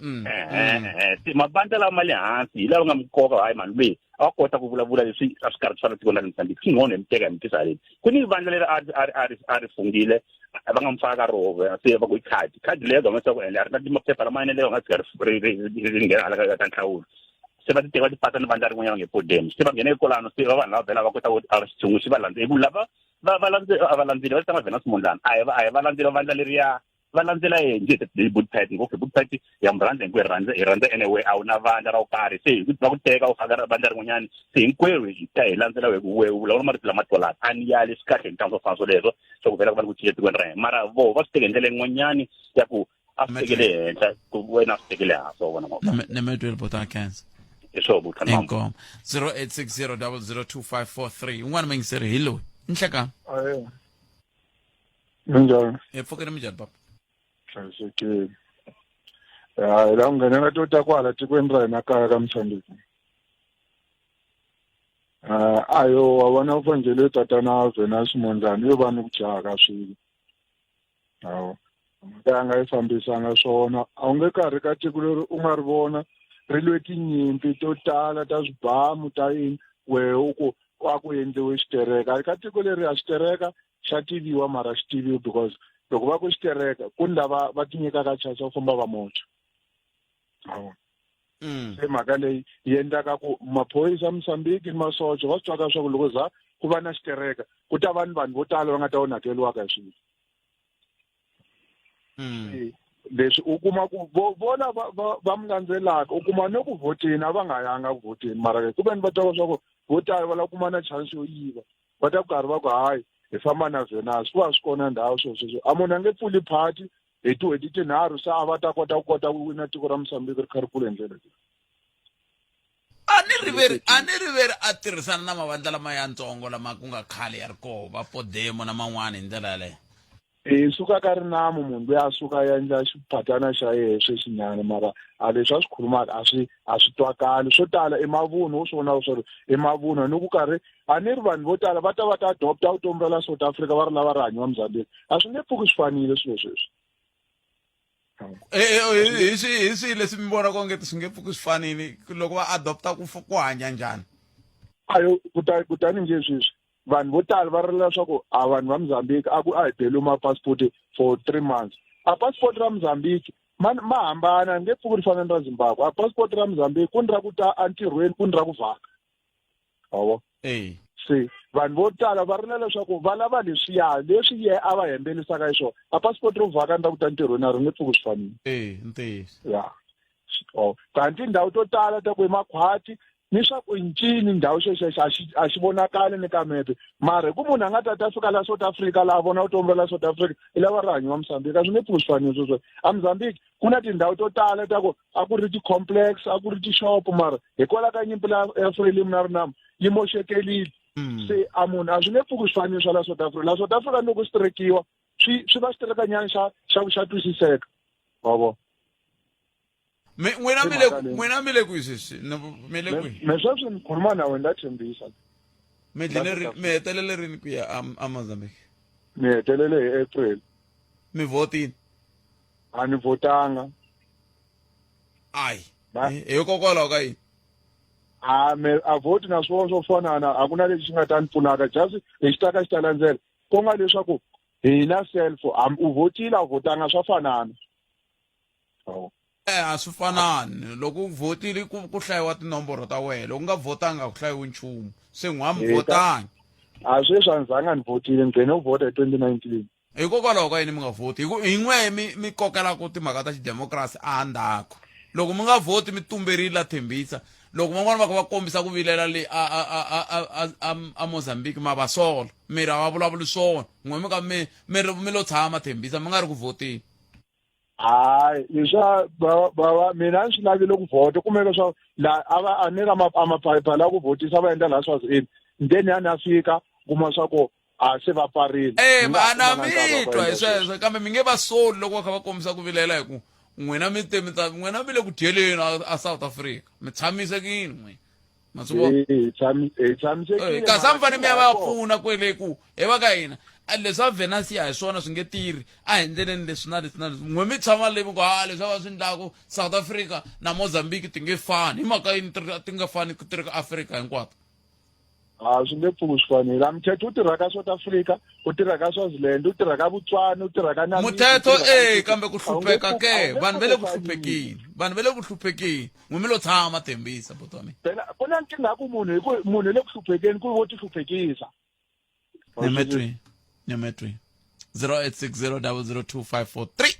Mavandla lawa ma le hansi hi lawa nga mikoka, hayi mhani loyi a va kota ku vulavula leswi a swi karhi swi fana tikweni ra Mozambique, swi nghono hi mi teka hi mi tisa haleni. Ku ni vandla leri a ri fungile va nga mi faka ka roho se va ku i khadi khadi leyi government ku ende a ri na maphepha lama eneleke nga tshika ri nghena hala ka nhlawulo, se va ti teka va ti pata ni vandla rin'wanyana nge Podem, se va nghena ekolano, se va vanhu lava vhela va kota ku a xitshungu xi va landza hi ku lava va va landze a va landzile va tanga Venus Mondlane, a hi va a hi va landzela vandla leriya, va landzela yena njhe hi good party ngopfu, good party ya mu rhandza hinkwerhu, rhandza hi rhandza anyway, a wu na vandla ra ku karhi, se hi ku va ku teka u faka vandla rin'wanyana, se hinkwerhu hi ta hi landzela we we vulavula marito lama twalaka. A ni yali swi kahle hi ntangu swo fana swoleswo swa ku vhela ku va ni ku cinca tikweni ra hina, mara voho va swi teke hi ndlela yin'wanyani ya ku a swi tekele henhla ku wena a swi tekele hansi, wa vona mhaka Nemetweli bota cancer. Hi swoho butlha. Inkomo 0860 002543, un'wana mayingiseri hi loyi. Nhlekani. Aye. Minjhani? Hi pfukile, minjhani papa? Hlayisekile. Ya, hi la ku nghenela to ta kwala tikweni ra hina kaya ka Mozambique. Ayo wa vona u fanele tatana Venus Mondlane yo va ni ku jaha ka swilo. Hawu. Mhaka ya nga yi fambisanga swona. A wu nge karhi ka tiko leri u nga ri vona ri lwe tinyimpi to tala ta swibamu ta yini, wehe u ku a ku endliwe xitereka. Ka tiko leri a xitereka xa tiviwa, mara xi tiviwi because loko va ku xitereka ku ni lava va ti nyikaka chance ya ku famba va moxa. Hawu. Se mhaka leyi yi endlaka ku maphorisa ya Mozambique ni masocha va swi twaka swa ku loko za ku va na xitereka ku ta va ni vanhu vo tala va nga ta onhakeriwaka hi swilo. Leswi u kuma ku vona va mi landzelaka, u kuma ne ku vhoteni a va nga yanga ku vhoteni, mara ku veni va twa swa ku vo tala va lava kuma na chance yo yiva, va ta ku karhi va ku hayi hi famba na Venus, ku va swi kona ndhawu sweswo sweswo. A munhu a nge pfuli party hi tin'hweti tinharhu se a va ta kota ku kota ku wina tiko ra Mozambique ri kha ri kula hi ndlela leyi. A ni riveri a ni riveri a tirhisana na mavandla lama yantsongo lama ku nga khale ya ri koho, va Podemo na man'wana hi ndlela yaleyo. Hi suka ka rinamu munhu loyi a suka a endla xiphatana xa yehe sweswinyana, mara a leswi a swi khulumaka a swi twakali swo tala i mavunwa, u swi vona swa ri i mavunwa ni ku karhi a ni ri vanhu vo tala va ta va ta adopta vutomi ra la South Africa va ri lava ri hanyiwa Mozambique, a swi nge pfuki swi fanile swilo sweswi. Hi swihi leswi mi vonaka onge swi nge pfuki swi fanile loko va adopta ku hanya njhani? Ayo kutani nje sweswi vanhu vo tala va rilela leswaku a vanhu va Mozambique a ku a hi beliwi ma-passport for 3 months. A passport ra Mozambique ma hambana, nge pfuki ri fana ni ra Zimbabwe. A passport ra Mozambique ku ni ra ku ta entirhweni, ku ni ra ku vhaka. Hawo. Se vanhu vo tala va rilela leswaku va lava leswiya leswi ye a va hembelisaka hi swona. A passport ro vhaka ni ra ku ta entirhweni a ri nge pfuki swi fanile. Ntiyiso. Ya. Oh, kanti tindhawu to tala ta ku i makhwati ni swa ku ncini ndhawu xexexo a xi vonakali ni ka mepe, mara hi ku munhu a nga ta ta fika la South Africa laha vona vutomi ra la South Africa i lava rihanyo wa Mozambique, a swi nge pfuki swi fanile sweswo. A Mozambique ku na tindhawu to tala ta ku a ku ri ti-complex, a ku ri tixopo, mara hikwalaho ka nyimpi la ya Frelimo na Renamo yi moxekelile. Se a munhu a swi nge pfuki swi fanile swa la South Africa. La South Africa loko swi terekiwa swi va xiterekanyana xa xa ku xa twisiseka wa vona. Mi n'wina mi le n'wina mi le kwihi sweswi? Mi le kwihi? Me sweswi ni khuluma na wena la Tembisa. Mi dlele ri mi hetelele rini ku ya a Mozambique? Ni hetelele hi April. Mi votini? A ni votanga. Ayi. Hikokwalaho ka yini? A me a voti na swona swo fanana a ku na lexi xi nga ta ni pfunaka just lexi ta ka xi ta landzela ku nga leswaku hina self hambi u votile a wu votanga swa fanana. Eh, a swi fanani loko u vhotile ku ku hlayiwa tinomboro ta wena loko u nga vhotanga a ku hlayiwi nchumu se n'wa mi vhotangi a sweswi a ni zanga ni vhotile ni gcine ku vhota hi 2019 hikokwalaho ka yini mi nga vhoti hi ku hi n'we mi mi kokelaka timhaka ta xidemokirasi a ndzhaku loko mi nga vhoti mi tumberile la thembisa loko van'wana va kha va kombisa ku vilela le a a a a a a a Mozambique ma va sola mi ri a va vulavuli swona n'we mi ka mi mi ri mi lo tshama thembisa mi nga ri ku vhoteni Hayi leswa va va mina a ni swi lavile ku vhota kumbe leswaku la a va a ni ri a maphayipha la ku vhotisa va endla laha Swazini then ya ni ya fika kuma swa ku a se va pfarile Eh, a na mi twa hi sweswo kambe mi nge va soli loko va kha va kombisa ku vilela hi ku n'wina mi te mi ta n'wina mi le ku dyeleni a South Africa mi tshamisekile n'wina ma swi vona hi tshamisekile kasi a mi fanele mi ya va ya pfuna kwele ku he va ka hina leswi a venasi a hi swona swi nge tirhi a hi endleleni leswi na leswi na leswi n'we mi tshama le mi ku ha leswi a va swi ndlaku South Africa na Mozambique ti nge fani hi mhaka yini ti nga fani ku tirhi ka Afrika hinkwato A swi nge pfuki swi fanile. A muthetho wu tirha ka South Africa, wu tirha ka Swaziland, wu tirha ka Botswana, wu tirha ka Namibia. Muthetho e kambe ku hlupheka ke vanhu va le ku hluphekeni vanhu va le ku hluphekeni n'we mi lo tshama Thembisa buti wa mina. Phela ku na nkingha ku munhu hi ku munhu le ku hluphekeni ku vo ti hluphekisa. Nyametwi nyametwi 0860002543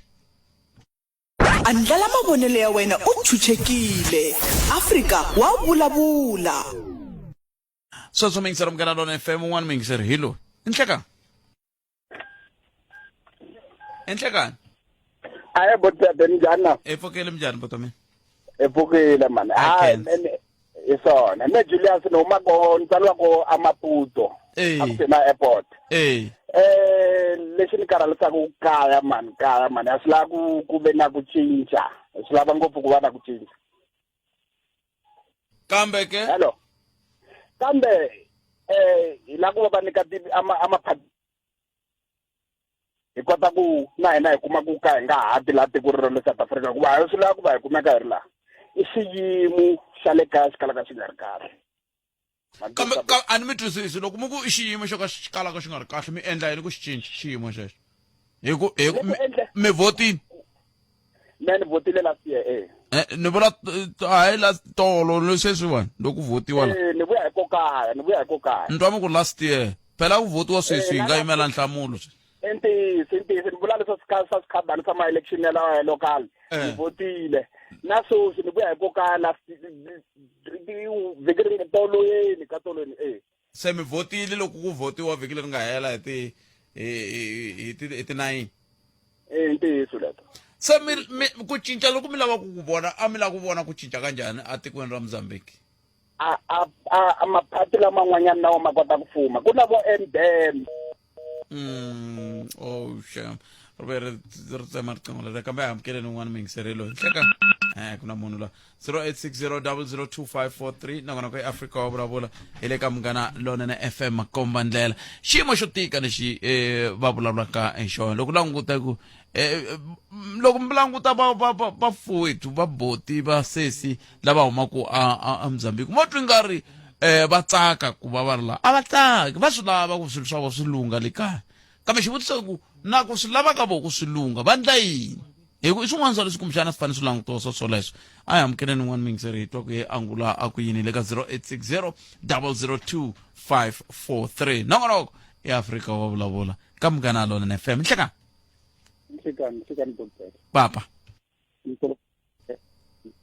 Andlala mavonelo ya wena u chuchekile. Afrika wa vulavula. Sweswo miyingiseri Munghana Lona FM un'wana miyingiseri hi loyi. I nhlekani. I nhlekani. Aye bhuti Benjani na. I pfukile minjhani bhuti wa mina? I pfukile mani. Hayi mene hi swona. Me Julius ni huma ko ni tsariwa ko a Maputo. Eh. A kusuhi na airport. Eh. Eh lexi ni karhalisaka ku kaya mani kaya mani a swi lava ku ku ve na ku cinca. Swi lava ngopfu ku va na ku cinca. Kambe ke? Hello. Kambe eh hi lava ku va va nyika ama ama hi kota ku na hina hi kuma ku ka hi nga ha ti laha tiko rero le South Africa hikuva a swi lava ku va hi kumeka hi ri laha i xiyimo xa le kaya xi kalaka xi nga ri kahle kambe a ni mi twisisi loko mi ku i xiyimo xo ka xi kalaka xi nga ri kahle mi endla yini ku xi cinca xiyimo xexo hi ku hi ku mi vhotini me ni vhotile last year eh. eh ni vula hayi last tolo sweswiwani loko vhotiwa la eh, ni vuya hi ko kaya ni vuya hi ko kaya ni twa mi ku last year phela ku vhotiwa sweswi hi nga yimela nhlamulo sweswi i ntiyiso i ntiyiso ni vula leswa swa swikhadani swa ma-election ya lawa ya local ni vhotile na sweswi ni vuya hi ko kaya last vhiki ri tolweni ka tolweni e se mi vhotile loko ku vhotiwa vhiki leri nga hela hi ti hi ti hi ti 9 e ntiyiso leto se mi, mi ku cinca loko mi lava ku ku vona a mi lava ku vona ku cinca ka njhani etikweni ra Mozambique a a a maphati laman'wanyana nawo ma kota ku fuma ku na vo MDM mm oh shame ri ve ri ri tsema riqingho leri kambe a amukeleni un'wana muyingiseri loyi nhleka eh ku na munhu la 0860002543 nakona ku eafrika wa vulavula hi le ka munghana lonene fm makomba ndlela xiyimo xo tika lexi eh, va vulavulaka hi xona loko languta ku eh, loko mi languta va va va vafowethu va boti va sesi lava humaka a a a Mozambique mo twi nga ri eh va tsaka ku va va ri laha a va tsaki va swi lava ku swilo swa vona swi lungha le kaya kambe xivutiso i ku na ku swi lava ka vona ku swi lungha va ndla yini hi ku i swin'wana swa leswi kumbexana swi fanele swi langutiwa swo swoleswo a hi amukeleni un'wana muyingiseri hi twa ku ye angula a ku yini le ka 0860 002 543 nongonoko eafrika wa vulavula ka munghana lonene fm nhlekani nhlekani nhlekani doctor papa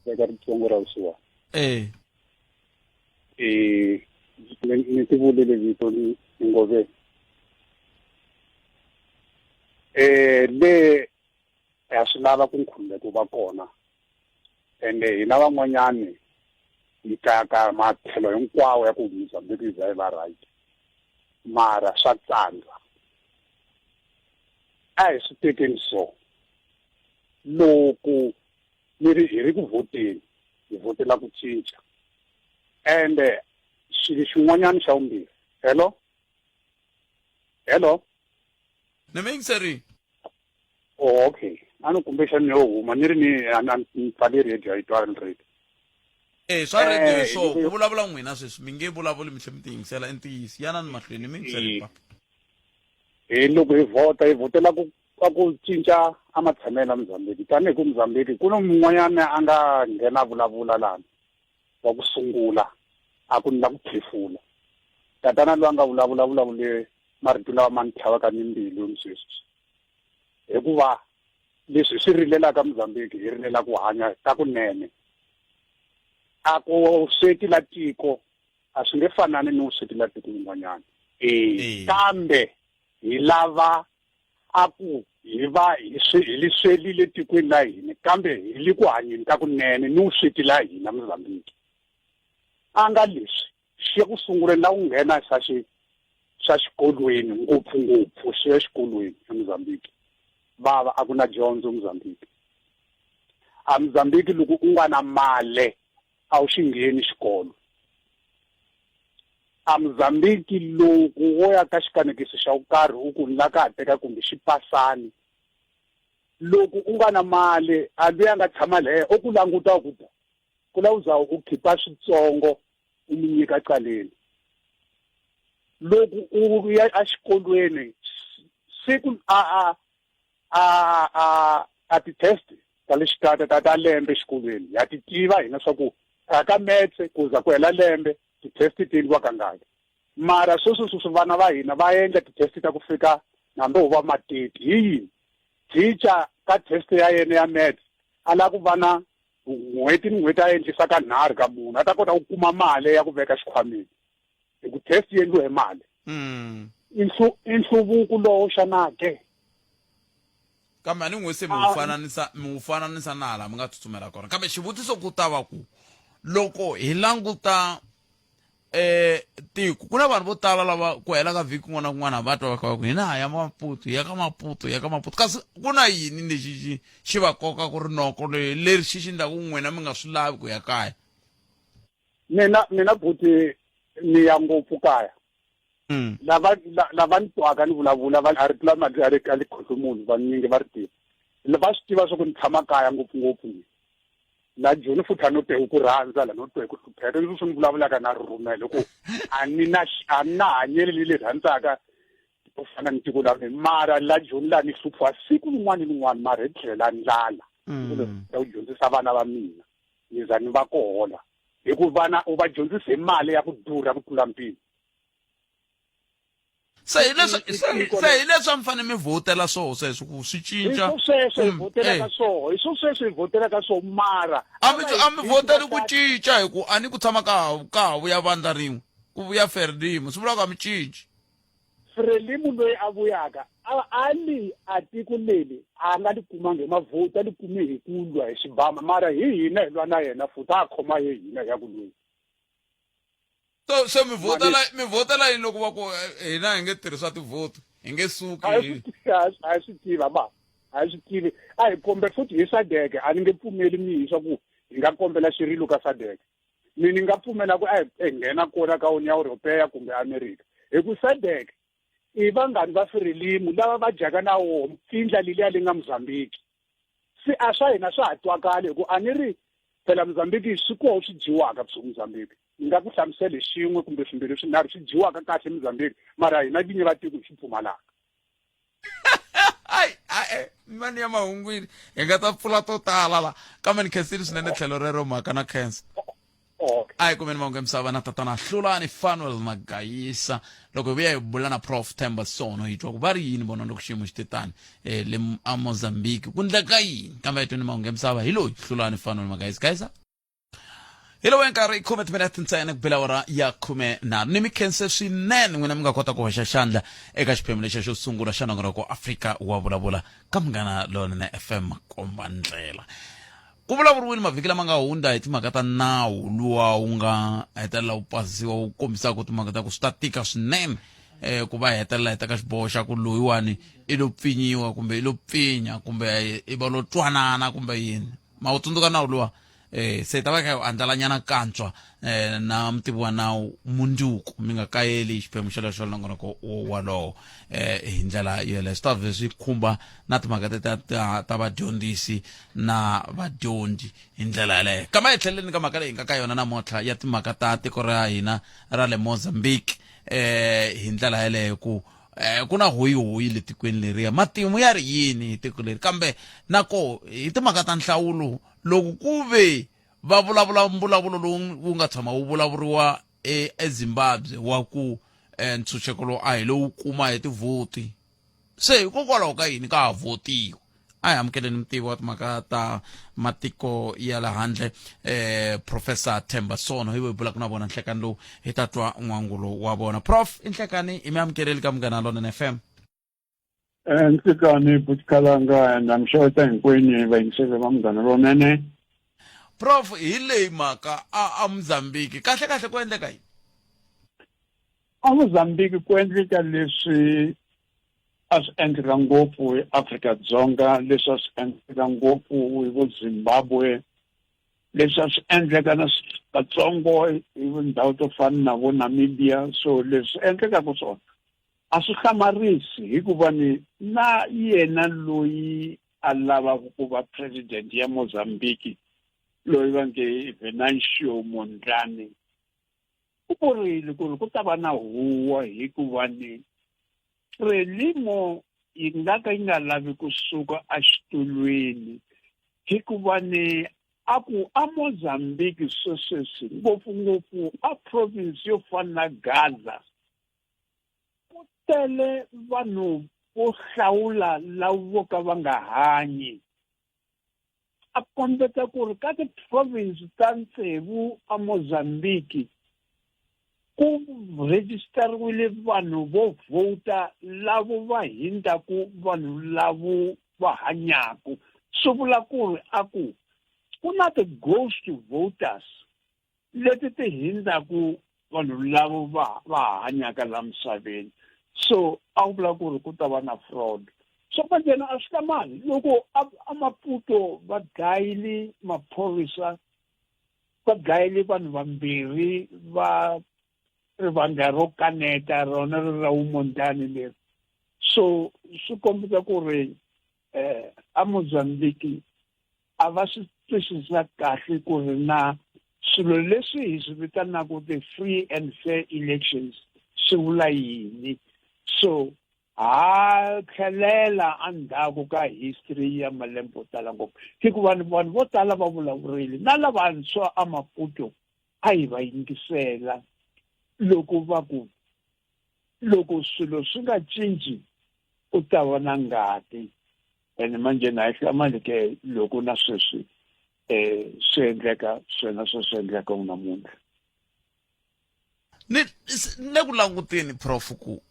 eka riqingho ra vusiwana eh eh ni ti vulile vito ni ngove eh le ya swi lava ku nkhululeko va kona ende hina van'wanyani hi kayakaya matlhelo hinkwawo ya ku Mozambique yi za yi va right mara swa tsandza a hi swi tekeni so. Loko mi ri hi ri ku vhoteni, hi vhotela ku cinca. Ende xilo xin'wanyana xa vumbirhi. Hello? Hello? Ni mi yingiserile. Oh, okay. A ni kumbexani yo huma ni ri ni a ni pfale radio a yi twali radio. Eh swa radio hi swoho ku vulavula n'wina sweswi mi nge vulavuli mi tlhe mi ti yingisela i ntiyiso yanani mahlweni mi yingisele papa. Hi loko hi vhota hi vhotela ku ka ku cinca a matshamelo ya Mozambique tanihi ku Mozambique ku na mun'wanyana a nga nghena a vulavula lani wa ku sungula a ku ni la ku phefula tatana loyi a nga vulavula vulavule marito lawa ma ni tlhavaka ni mbilu ni sweswi hikuva leswi hi swi rilelaka Mozambique hi rilela ku hanya ka kunene a ku sweti la tiko a swi nge fanani ni vusweti la tiko lin'wanyana e kambe hi lava a ku hi va hi hi li swelile tikweni la hina kambe hi li ku hanyeni ka kunene ni vusweti la hina Mozambique a nga leswi xi ya ku sunguleni la ku nghena xa xi xa xikolweni ngopfungopfu xi ya xikolweni eMozambique bava a ku na dyondzo Mozambique a Mozambique loko u nga na male a wu xi ngheni xikolo a Mozambique loko wo ya ka xikanekiso xa ku karhi u ku ni la ka ha teka kumbe xi pasani loko u nga na mali a luya a nga tshama leyo o ku languta ku ta ku la u za u khipa switsongo u mi nyika caleni loko u ya exikolweni siku a a a a a ti-test ta le xikarhi ta ta lembe exikolweni ha ti tiva hina swa ku a ka metse ku za ku hela lembe ti-test ti endliwa kangaki mara sweswi sweswi vana va hina va endla ti-test ta ku fika hambi ho va mateti hi yini teacher ka test ya yena ya maths a lava ku va na n'hweti ni n'hweti a endlisa ka nharhu ka munhu a ta kota ku kuma mali ya ku veka xikhwameni hi ku test yi endliwe hi mali i nhluvuko lowo xana ke Kambe a ni n'we se mi wu fananisa mi wu fananisa na hala mi nga tsutsumela kona kambe xivutiso ku ta va ku loko hi languta eh tiko ku na vanhu vo tala lava ku hela ka vhiki kun'wana na kun'wana va twa va kha va ku hina ha ya Maputo hi ya ka Maputo hi ya ka Maputo kasi ku na yini lexi xi xi va koka ku rinoko leri xi xi endlaku n'wina mi nga swi lavi ku ya kaya Mina mina buti ni ya ngopfu kaya lava lava ni twaka ni vulavula va a ri tlula mali a ri a li khohli munhu vanyingi va ri tiva va swi tiva swa ku ni tshama kaya ngopfungopfu mina la Joni futhi a no twe hi ku rhandza la no twe hi ku hlupheka leswi swi ni vulavulaka na rhurhumela hi ku a ni na a ni na hanyelo leri rhandzaka ku fana ni tiko la mina mara la Joni la ni hluphiwa siku rin'wana ni rin'wana mara hi tlhela ndlala ya ku dyondzisa vana va mina ni za ni va kohola hi ku vana u va dyondzise hi mali ya ku durha ku tlula mpimo Se hi leswi se se hi leswi a mi fanele mi vhotela swoho sweswo ku swi cinca Hi swo sweswo hi vhotelaka swoho hi swo sweswo hi vhotelaka swoho mara a mi a mi vhoteli ku cinca hi ku a ni ku tshama ka ka ha vuya vandla rin'we ku vuya Frelimo swi vula ku a mi cinci Frelimo loyi a vuyaka a a li a tiko leli a nga li kumanga hi mavhoti a li kume hi ku lwa hi xibama mara hi hina hi lwa na yena futhi a khoma ye hina hi ya ku lweni So se mi vhotela mi vhotela yini loko va ku eh, hina hi nge tirhisa tivhoti hi nge suki a hi a hi swi tiva ba a hi swi tivi a hi kombe futhi hi sadeke a ni nge pfumeli mihi swa ku hi nga kombela xirilo ka sadeke mi ni nga pfumela ku a hi nghena kona ka Union Europea kumbe America hi ku sadek i vanghani va Frelimo lava va dyaka na woho mpfindla leliya le nga Mozambique se a swa hina swa ha twakali hi ku a ni ri phela Mozambique swi koho swi dyiwaka kusuka Mozambique ni nga ku hlamusela hi xin'we kumbe swimbirhi swinharhu swi dyiwaka kahle Mozambique mara hina vinyi va tiko hi swi pfumalaka ai ae mani ya mahungwini hi nga ta pfula to tala la kambe ni khensile swinene tlhelo rero mhaka na khensa a hi kumeni mahungu ya misava na tatana hlulani fanuel magayisa loko hi vuya hi bula na prof themba sono hi twa ku va ri yini vona loko xiyimo xi te tani um le a mozambique ku ndleka yini kambe hi tweni mahungu ya misava hi loyi hlulani fanuel magayisa gayisa hi lowu nkarhi khume timinete ntsena ku bela awara ya 13 ni mi khense swinene n'wina mi nga kota ku hoxa xandla eka xiphemu lexa xo sungula xa nongonoko afrika wa vulavula ka munghana lonene fm komba ndlela ku vulavuriwile mavhiki lama nga hundza hi timhaka ta nawu luwa wu nga hetelela wu pasiwa wu kombisaka timhaka ta ku swi ta tika swinene. eh ku va hetelela hi teka xiboho xa ku loyiwani i lo pfinyiwa kumbe i lo pfinya kumbe i va lo twanana kumbe yini ma wu tsundzuka nawu luwa eh se ta va kha andlalanyana kantswa eh na mutivi wa nawu mundzuku mi nga kayeli xiphemu xolexo nongonoko wolowo eh hi ndlela yeleyo swi ta vhe swi khumba na timhaka te ta ta, ta vadyondzisi na vadyondzi hi ndlela yeleyo kama hi tlheleleni ka mhaka leyi hi nga ka yona namuntlha ya timhaka ta tiko ra hina ra le Mozambique eh hi ndlela yeleyo ku eh ku na hoyihoyi le tikweni leriya matimu ya ri yini hi tiko leri kambe na ko hi timhaka ta nhlawulo loko ku ve va vulavula mbulavulo lowu wu nga tshama wu vulavuriwa eZimbabwe wa ku eh, ntshunxeko lowu a hi lowu kuma hi tivhoti se hikokwalaho ka yini ka ha vhotiwa a hi amukeleni mutivi wa timhaka ta matiko ya le handle eh professor Themba Sono hi hi bulaka na vona nhlekani lowu hi ta twa n'wangulo wa vona prof i nhlekani i mi amukeleli ka Munghana Lonene FM Eh, Nhlekani Butkalanga and I'm sure ta hinkwenu vayingiseri va Munghana Lonene. Prof hi leyi mhaka a a Mozambique kahle kahle ku endleka yini A Mozambique ku endleka leswi a swi endleka ngopfu hi Afrika-Dzonga leswi a swi endleka ngopfu hi vo Zimbabwe leswi a swi endleka na katsongo hi tindhawu to fana na vo Namibia so leswi endlekaka swona a swi hlamarisi hikuva ni na yena loyi a lavaka ku va president ya Mozambique loyi va nge Venancio Mondlane u vurile ku ri ku ta va na huwa hikuva ni Frelimo yi nga ka yi nga lavi ku suka exitulwini hikuva ni a ku a Mozambique swesweswi ngopfungopfu a province yo fana na Gaza ku tele vanhu vo hlawula lava vo ka va nga hanyi a kombeta ku ri ka ti-province ta tsevu a Mozambique ku rejistariwile vanhu vo vhota lavo va hindzaku vanhu lavo va hanyaku swi vula ku ri a ku ku na ti-ghost voters leti ti hindzaku vanhu lavo va va hanyaka la misaveni so a wu vula ku ri ku ta va na fraud so manjena a swi hlamali loko a Maputo va dlayile maphorisa va dlayile vanhu vambirhi va rivandla ro kaneta rona ri ra wumondlani leri so swi kombisa ku ri eh a Mozambique a va swi twisisa kahle ku ri na swilo leswi hi swi vitanaka the-free and fair elections swi vula yini so ha tlhelela endzhaku ka history ya malembe yo tala ngopfu hikuva vanhu vo tala va vulavurile na lavantshwa a Maputo a hi va yingisela loko va ku loko swilo swi nga cinci ku ta va na ngati ene manje na yi hlamali ke loko na sweswi um swi endleka swona swo swi endleka namuntlha ni le ku languteni prof ku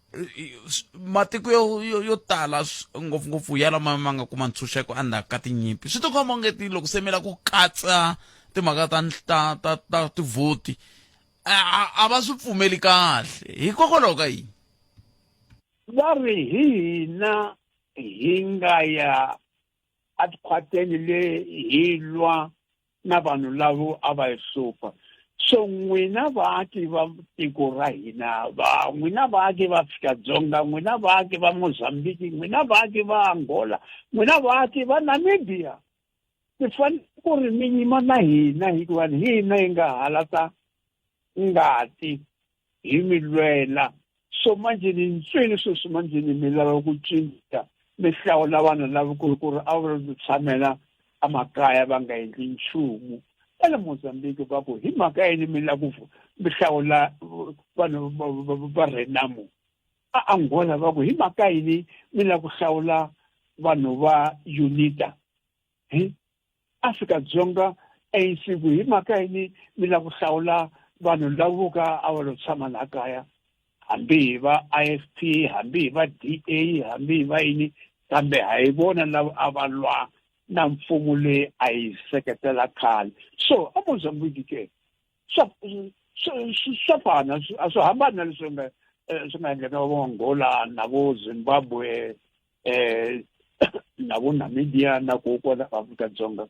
matiko yo yo, yo tala ngopfungopfu ya lama ma nga kuma ntshunxeko endzhaku ka tinyimpi swi tikomba ongeti loko se mi la ku katsa timhaka ta ta ta, ta tivhoti a, a va swi pfumeli kahle hikokwalaho ka yini Va ri hi hina hi nga ya atikhwateni le hi lwa na vanhu lavo a va hi hlupha so n'wina vaaki va tiko ra hina va n'wina vaaki va Afrika-Dzonga n'wina vaaki va Mozambique n'wina vaaki va Angola n'wina vaaki va Namibia mi fanele ku ri mi yima na hina hikuva hi hina hi nga halata ngati hi mi lwela so manje ni ntswini sweswi manje ni mi lava ku cinca mi hlawula vanhu lava ku ri ku ri a va lo tshamela emakaya va nga endli nchumu va le Mozambique va ku hi mhaka yini mi lava ku mi hlawula vanhu va Renamo a Angola va ku hi mhaka yini mi lava ku hlawula vanhu va UNITA hi Afrika-Dzonga ANC ku hi mhaka yini mi lava ku hlawula vanhu lavo vo ka a va lo tshama laha kaya hambi hi va IFP hambi hi va DA hambi hi va yini kambe ha yi vona lava a va lwa na mfumo leyi a yi seketela khale so a Mozambique ke swa swa fana a swi hambani na leswi nga eh, swi nga endleka vo Angola na vo Zimbabwe eh na vo Namibia na ko kwala Afrika-Dzonga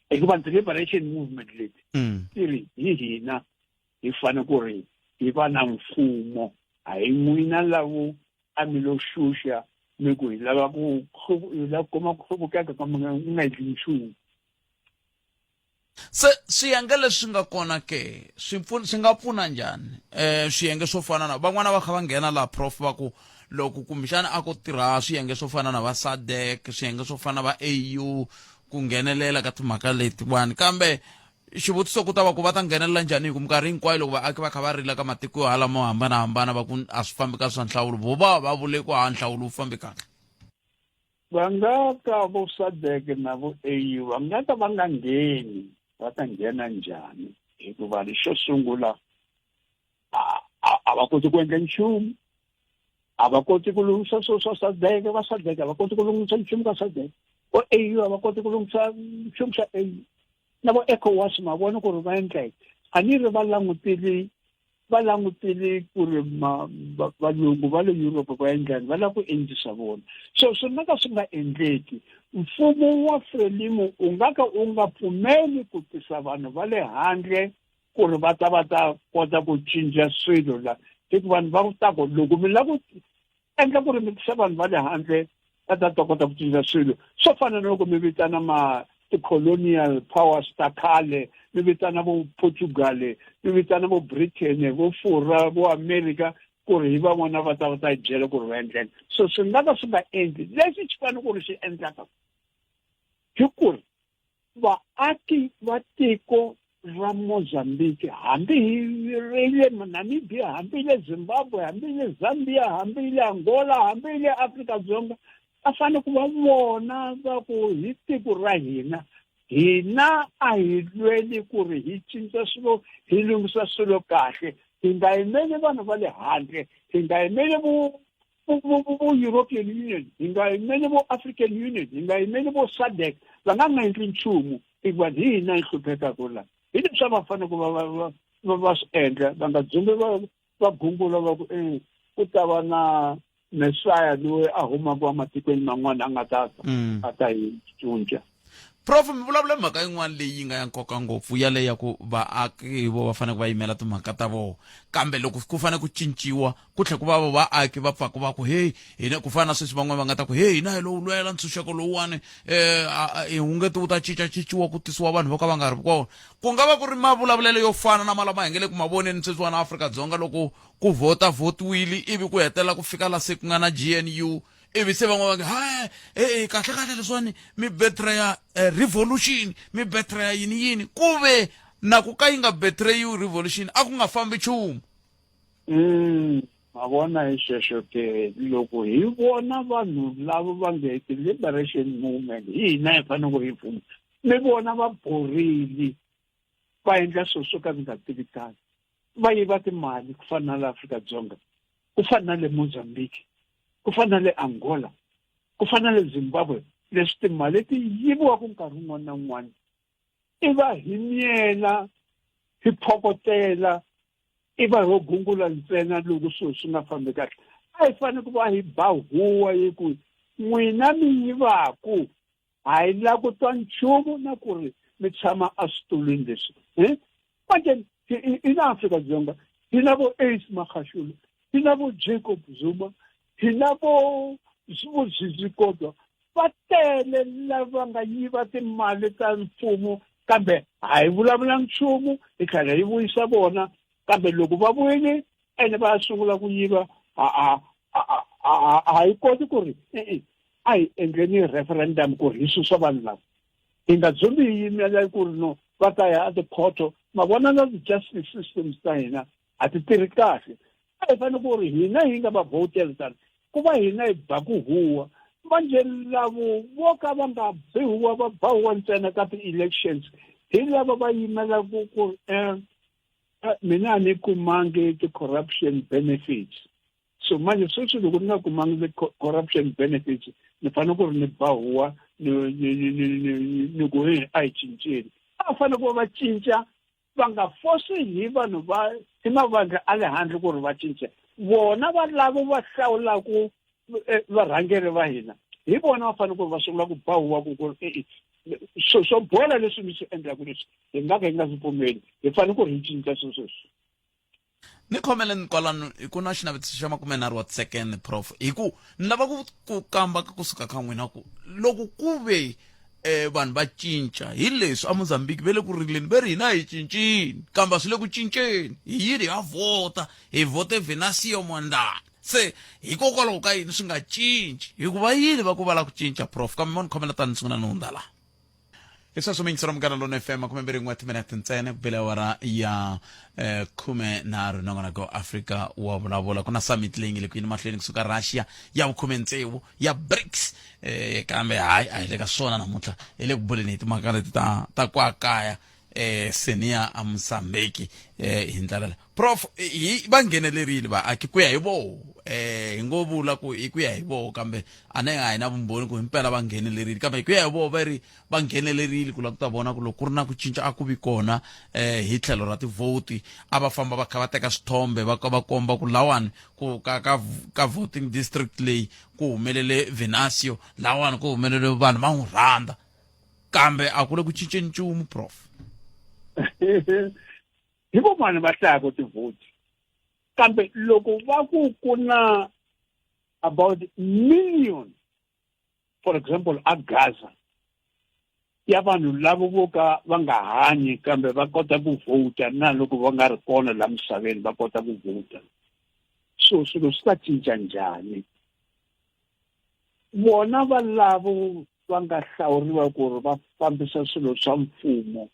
hikuva ti-liberation movement leti mm. ti ri hi hina hi fanele ku ri hi va na mfumo a hi n'wina lavo a mi lo xuxa mi ku hi lava ku hi lava ku kuma ku hluvukeka kambe mi nga endli nchumu Se swiyenge leswi nga kona ke swi pfuna swi nga pfuna njhani eh swiyenge swo fana na van'wana va kha va nghena laha prof va ku loko kumbexana a ko tirha swiyenge swo fana na va SADC swiyenge swo fana na va AU ku nghenelela ka timhaka letiwani kambe xivutiso ku ta va ku va ta nghenelela njhani hi ku minkarhi hinkwayo loko vaaki va kha va rila ka matiko yo hala mo hambanahambana va ku a swi fambi ka swa nhlawulo vo va va vule ku ha nhlawulo wu fambi kahle Va nga ka vo SADC na vo AU va nga ka va nga ngheni, va ta nghena njhani? Hikuva xo sungula a a va koti ku endla nchumu, a va koti ku lunghisa swilo swa SADC, va SADC a va koti ku lunghisa nchumu ka SADC, vo AU a va koti ku lunghisa nchumu xa AU, na vo ECOWAS ma vona ku ri va endla yini? A ni ri va langutile va langutele ku ri valungu va le Europe va endlani va lava ku endlisa vona so swi nga ka swi nga endleki mfumo wa Frelimo u nga ka u nga pfumeli ku tisa vanhu va le handle ku ri va ta va ta kota ku cinca swilo la hikuva vanhu va ta ku loko mi lava ku endla ku ri mi tisa vanhu va le handle va ta ta kota ku cinca swilo swo fana na loko mi vitana ma ti-colonial powers ta khale mi vitana vo Portugal mi vitana vo Britain vo Fura vo America ku ri hi van'wana va ta va ta hi byela ku ri va endleni so swi nga ka swi nga endli lexi xi fanele ku ri xi endlaka hi ku ri Vaaki va tiko ra Mozambique, hambi hi ri le Namibia, hambi le Zimbabwe, hambi le Zambia, hambi le Angola, hambi le Afrika-Dzonga, va fanele ku va vona va ku hi tiko ra hina, hina a hi lweli ku ri hi cinca swilo, hi lunghisa swilo kahle, hi nga yimeli vanhu va le handle, hi nga yimeli vo European Union hi nga yimeli vo African Union hi nga yimeli vo SADC va nga nga endli nchumu hikuva hi hina hi hluphekaka la hi leswi a va fanele ku va va va va swi endla va nga dzumbi va va gungula va ku e ku ta va na mesaya loyi a humaka ematikweni man'wana a nga ta ta mm. a ta hi cinca Prof mi vulavula mhaka yin'wana leyi yi nga ya nkoka ngopfu yaleyo ya ku vaaki hi vo va fanele va yimela timhaka ta vona kambe loko ku fanele ku cinciwa ku tlhela ku va vo vaaki va pfaka va ku heyi hina ku fana na sweswi van'wana va nga ta ku heyi hina hi lowu lwela ntshunxeko lowuwani um wu nge ti wu ta cincacinciwa ku tisiwa vanhu vo ka va nga ri kona ku nga va ku ri mavulavulelo yo fana na malama hi nge le ku ma voneni sweswiwani Afrika-Dzonga loko ku vhota vhotiwile ivi ku hetelela ku fika la se ku nga na G_N_U ivi se van'wana va nge ha e kahle kahle leswiwani mi betraya eh, revolution mi betraya yini yini ku ve na ku ka yi nga betrayiwi revolution a ku nga fambi nchumu mm, ma vona hi sweswo ke loko hi vona vanhu lava va nge ti-liberation movement hi hina hi fanele ku hi pfuna mi vona va borile va endla swilo swo ka swi nga tivikani va yiva timali ku fana na le Afrika-Dzonga ku fana na le Mozambique ku fana na le Angola ku fana na le Zimbabwe leswi timali leti yiviwaka nkarhi wun'wana na wun'wana i va hi miyela hi phokotela i va ho gungula ntsena loko swilo swi nga fambi kahle a hi fanele ku va hi ba huwa yi ku n'wina mi yivaku a hi la ku twa nchumu na ku ri mi tshama eswitulwini leswi e manje hi na Afrika-Dzonga hi na vo Ace Magashule hi na vo Jacob Zuma hi na vo vo Zizi Kodwa va tele lava nga yiva timali ta mfumo kambe a hi vulavula nchumu hi tlhela hi vuyisa vona kambe loko va vuyile ene va sungula ku yiva a a hi koti ku ri e-e a hi endleni referendum ku ri hi susa vanhu lava hi nga dzumbi hi yimela ku ri no va ta ya etikhoto ma vona na ti-justice systems ta hina a ti tirhi kahle a hi fanele ku ri hina hi nga va vhotela tani ku va hina hi ba ku huwa manje lavo vo ka va nga bi huwa va ba huwa ntsena ka ti-elections hi lava va yimelaka ku um mina a ni kumangi ti-corruption benefits so manje sweswi loko ni nga kumangi ti-corruption benefits ni fanele ku ri ni ba huwa ni ni ni ni ni ni ku he a hi cinceni a fanele ku va va cinca va nga fosi hi vanhu va I mavandla a le handle ku ri va cinca. Vona va lava va hlawulaku eh, varhangeri va hina hi vona va fanele ku ri va sungula ku ba huwa ku ku ri e-e swo bola leswi mi swi endlaka leswi hi nga ka hi nga swi pfumeli hi fanele ku ri hi cinca swilo sweswi ni khomeleni kwalano ku na xinavetiso xa makumenharhu wa tisekende prof hi ku ni lava ku ku kamba ka kusuka ka n'wina ku loko ku ve eh vanhu va cinca hi leswi a Mozambique ve le ku rileni ve ri hina hi cincini kambe swi le ku cinceni hi yini ha vhota hi vhote Venancio Mondlane se hikokwalaho ka yini swi nga cinci hikuva yini va ku va lava ku cinca prof kambe mo ni khomela tani ni sungula ni hundza laha hi sweswo mi yingisela munghana lona fm makumembirhi n'we timinete ntsena ku bela awara ya eh, 13 nongonoko afrika wa vulavula ku na summit leyi nge le ku yini mahlweni kusuka russia ya vukhume tsevu ya brics eh, kambe hayi a hi le ka swona namuntlha hi le ku buleni hi timhaka leti ta ta kwakaya eh seniya a Mozambique eh hi ndlela leyi prof hi va nghenelerile vaaki ku ya hi voho eh hi ngo vula ku hi ku ya hi voho kambe a ne a hi na vumbhoni ku himpela va nghenelerile kambe hi ku ya hi voho va ri va nghenelerile ku lava ku ta vona ku loko ku ri na ku cinca a ku vi kona eh hi tlhelo ra tivhoti a va famba va kha va teka swithombe va va komba ku lawani ku ka ka ka voting district leyi ku humelele Venancio lawani ku humelele vanhu va n'wi rhandza kambe a ku le ku cinceni nchumu prof hi vo mani va hlayaka tivhoti kambe loko va ku ku na about million for example a gaza ya vanhu lava vo ka va nga hanyi kambe va kota ku vhota na loko va nga ri kona la misaveni va kota ku vhota so swilo swi ta cinca njhani vona va lavo va nga hlawuriwa ku ri va fambisa swilo swa mfumo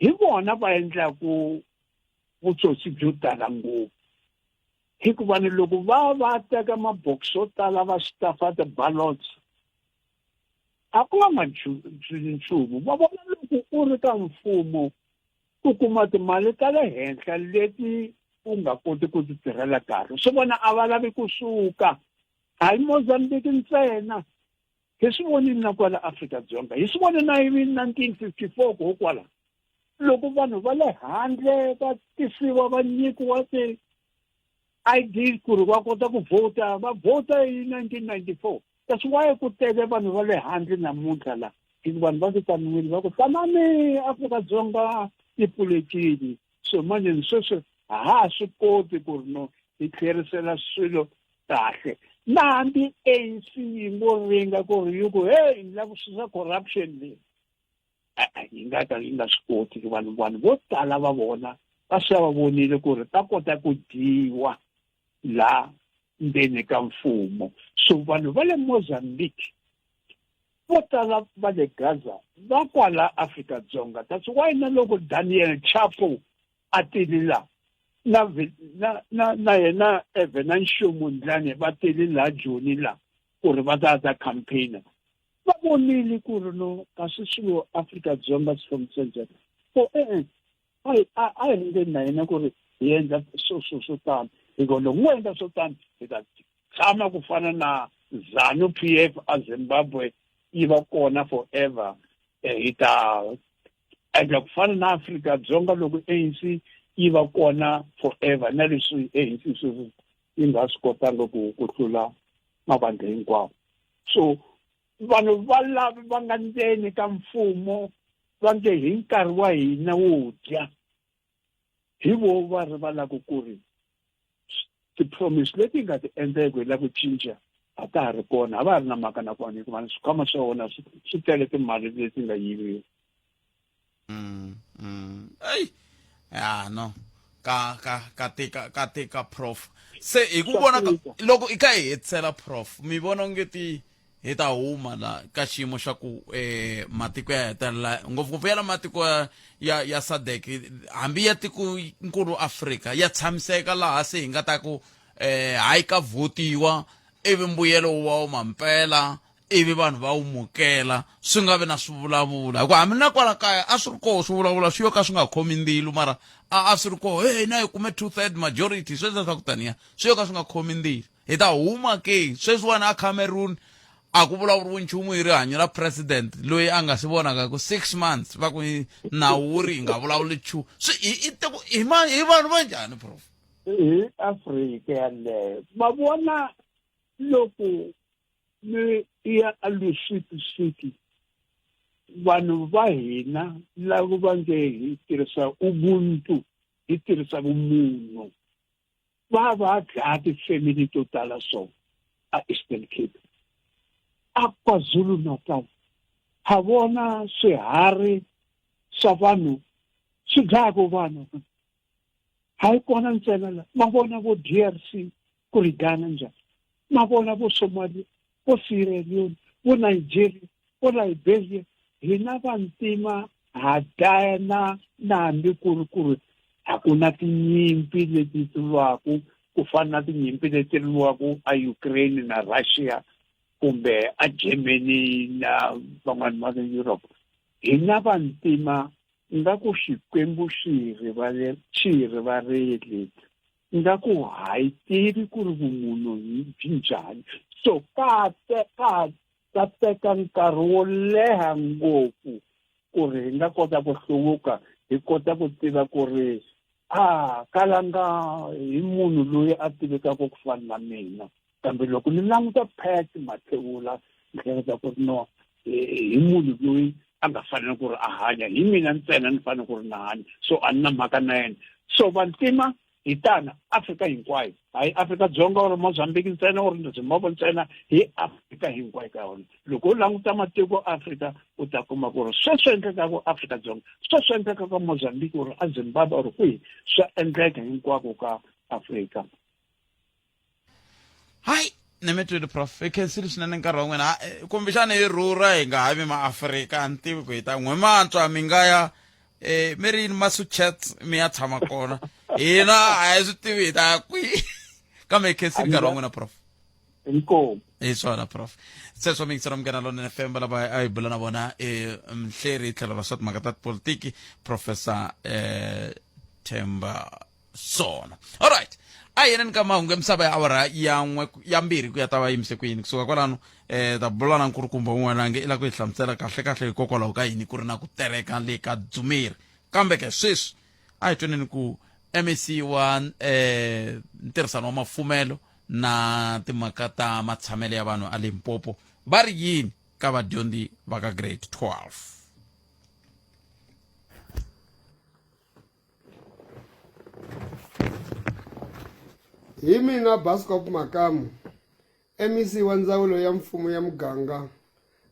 hi vona va endlaku vutsotsi byo tala ngopfu hikuva ni loko va va teka mabokisi yo tala va stafa ti-ballots a ku nga nchumu va vona loko u ri ka mfumo u kuma timali ta le henhla leti u nga koti ku ti tirhela kahle swi vona a va lavi kusuka hayi Mozambique ntsena hi swi vonile na kwala Afrika-Dzonga hi swi vone na hi 1954 ko kwala loko vanhu va le handle va tisiwa va nyikiwa ti-ID ku ri va kota ku vhota va vhota hi 1994 that's why ku tele vanhu va le handle namuntlha la hikuva vanhu va vitaniwile va ku tanani Afrika-Dzonga yi pfulekile so manje sweswi a ha ha swi koti ku ri no hi tlherisela swilo kahle na hambi ANC yi ngo ringa ku ri yi ku hey ni lava ku susa corruption leyi e-e yi nga ka yi nga swi koti vanhu vanhu vo tala va vona va swi va vonile ku ri ta kota ku dyiwa la ndzeni ka mfumo so vanhu va le Mozambique vo tala va le Gaza va kwala Afrika-Dzonga that's why na loko Daniel Chapo a tile la na na na na yena Venancio Mondlane va tele la Joni la ku ri va ta ta campaigner va vonile ku ri no kasi swilo Afrika-Dzonga swi fambisa njhani so e-e a hi a a hi ringeni na hina ku ri hi endla swo swo swo tano hikuva loko ngo endla swo tano hi ta tshama ku fana na ZANU PF a Zimbabwe yi va kona forever eh, hi ta endla ku fana na Afrika-Dzonga loko ANC yi va kona forever na leswi ANC sweswi yi nga swi kotanga ku ku hlula mavandla hinkwawo so vanhu va lava va nga ndzeni ka mfumo va nge hi nkarhi wa hina wo dya hi vo va rivalaka ku ri ti-promise leti nga ti endleka hi la ku cinca a ta ha ri kona a va ha ri na mhaka na kona hikuva swikhwama swa vona swi tele timali leti nga yiviwa mm, mm. Ey ya no ka ka ka tika ka tika prof se hi ku vona loko i kha hi hetisela prof mi vona onge ti hi ta huma la ka xiyimo xa ku eh matiko ya hetelela ngopfungopfu ya la matiko ya ya SADC hambi ya tiko nkulu Afrika ya tshamiseka laha se hi nga ta ku eh hayi ka votiwa ivi mbuyelo wu va wu mampela ivi vanhu va wu mukela swi nga vi na swivulavula hikuva hambi na kwala kaya a swi ri koho swivulavula swi yo ka swi nga khomi mbilu mara a a swi ri koho hey na hi kume two third majority sweswo swa ku taniya swi yo ka swi nga khomi mbilu hi ta huma ke sweswiwani a Cameroon A ku vulavuriwi nchumu hi rihanyo ra president loyi a nga si vonaka ku 6 months va ku nawu wu ri hi nga vulavuli nchumu. Swi hi i te ku hi ma hi vanhu va njhani prof? Hi Afrika yaleyo ma vona loko mi ya a Lusikisiki vanhu va hina lava va nge hi tirhisa ubuntu hi tirhisa vumunhu va va dlaya tifemili to tala so a Eastern Cape a KwaZulu Natal ha vona swiharhi swa vanhu swi dlayaka vanhu hayi kona ntsena la ma vona vo DRC ku ri Ghana njhani ma vona vo Somalia vo Sierra Leone vo Nigeria vo Liberia hina vantima ha dlaya na na hambi ku ri ku ri a ku na tinyimpi leti ti lwaku ku fana na tinyimpi leti lwiwaku a Ukraine na Russia kumbe a Germany na van'wana va le Europe hina vantima nga ku Xikwembu xi hi rivale xi hi rivarile nga ku ha yi tivi ku ri vumunhu byi njhani so ka ka ka teka nkarhi wo leha ngopfu ku ri hi nga kota ku hluvuka hi kota ku tiva ku ri a kalanga hi munhu loyi a tivekaka ku fana na mina kambe loko ni languta Pat Mathebula ni hleketa ku ri no hi munhu loyi a nga fanele ku ri a hanya hi mina ntsena ni fanele ku ri na hanya so a ni na mhaka na yena so vantima hi tana Afrika hinkwayo hayi Afrika Dzonga or Mozambique ntsena or Zimbabwe ntsena hi Afrika hinkwayo ka yona loko u languta matiko Afrika u ta kuma ku ri sweswi endlekaka Afrika Dzonga sweswi endlekaka Mozambique or a Zimbabwe or kwihi swa endleka hinkwako ka Afrika hayi ni mi twile prof hi khensile swinene nkarhi wa n'wina eh, kumbexana hi rhurha hi nga ha vi maafrika a ni tivi ku hi ta n'we mantswa mi nga ya um mi ri yini massachusetts mi ya tshama kona hina a hi swi tivi hi ta ya kwihi kambe hi khensile nkarhi wa n'wina prof inkomu hi swona prof sweswo mingisela munghana lonene fm lava a hi bula na vona um mhleri hi tlhelo ra swa timhaka ta tipolitiki professor um themba swona alright a hi yeneni ka mahungu ya misava ya awara ya n'we ya mbirhi ku ya ta va yimise ku yini kusuka kwalano um ta bula na nkulukumba un'wana nge i lava ku hi hlamusela kahle kahle hikokwalaho ka yini ku ri na ku tereka le ka dzumeri kambe ke sweswi a hi tweneni ku mec wa um ntirhisano wa mafumelo na timhaka ta matshamelo ya vanhu a limpopo va ri yini ka vadyondzi va ka grade 12 Hi mina Bascop Makamu, MEC wa Ndzawulo ya Mfumo ya Muganga,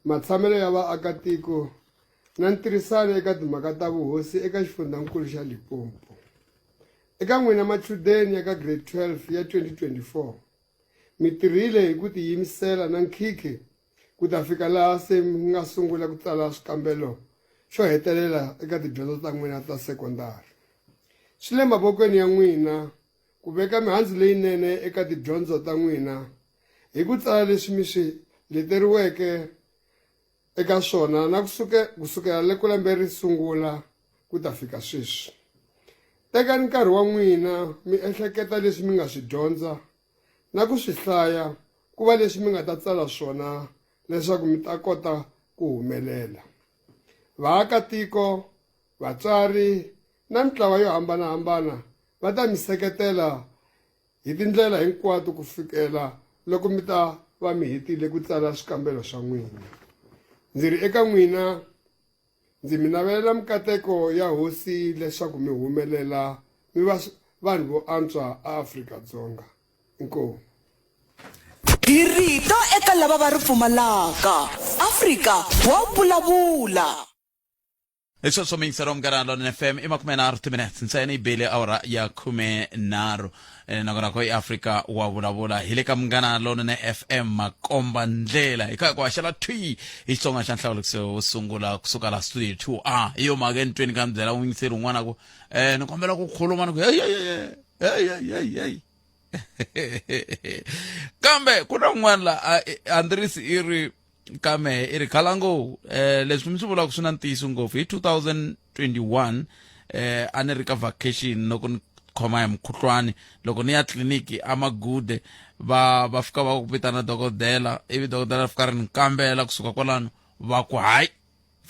Matshamelo ya Vaakatiko na Ntirhisano eka Timhaka ta Vuhosi eka Xifundzankulu xa Limpopo. Eka n'wina machudeni ya ka Grade 12 ya 2024, mi tirhile hi ku tiyimisela na nkhikhi ku ta fika laha se mi nga sungula ku tsala swikambelo xo hetelela eka tidyondzo ta n'wina ta sekondari. Swi le mavokweni ya n'wina ku veka mihandzu leyinene eka tidyondzo ta n'wina hi ku tsala leswi mi swi leteriweke eka swona na ku sukela loko lembe ri sungula ku ta fika sweswi. Tekani nkarhi wa n'wina mi ehleketa leswi mi nga swi dyondza na ku swi hlaya ku va leswi mi nga ta tsala swona leswaku mi ta kota ku humelela. Vaakatiko, vatswari na mitlawa yo hambanahambana va ta mi seketela hi tindlela hinkwato ku fikela loko mi ta va mi hetile ku tsala swikambelo swa n'wina. Ndzi ri eka n'wina, ndzi mi navelela mikateko ya Hosi leswaku mi humelela mi va vanhu vo antswa aAfrika-Dzonga. Inkomu. Hi rito eka lava va ri pfumalaka. Afrika wa vulavula. Hi sweswo miyingiselo munghana lonene fm i makumenharhu timinetse ntsena yi bile awara ya khumenharhu eh, nakona ko i afrika wa vulavula hi le ka munghana lonene fm makomba ndlela hi kha ku haxela thwi hi xitsonga xa nhlawulekiso wo sungula kusuka la studio 2 a hi yo mhaka entweni ka mi byela muyingiseri un'wana ku um ni kombela ku khuluma ni ku hey hey hey hey hey hey kambe ku na un'wana la andris i ri kambe i ri khalango eh leswi mi swi vulaka swi na ntiyiso ngopfu hi 2021 eh a ni ri ka vacation loko ni khoma hi mukhuhlwani loko ni ya tliliniki amagude va va fika va ku vitana dokodela ivi dokodela ri fika ri ni kambela kusuka kwalano va ku hayi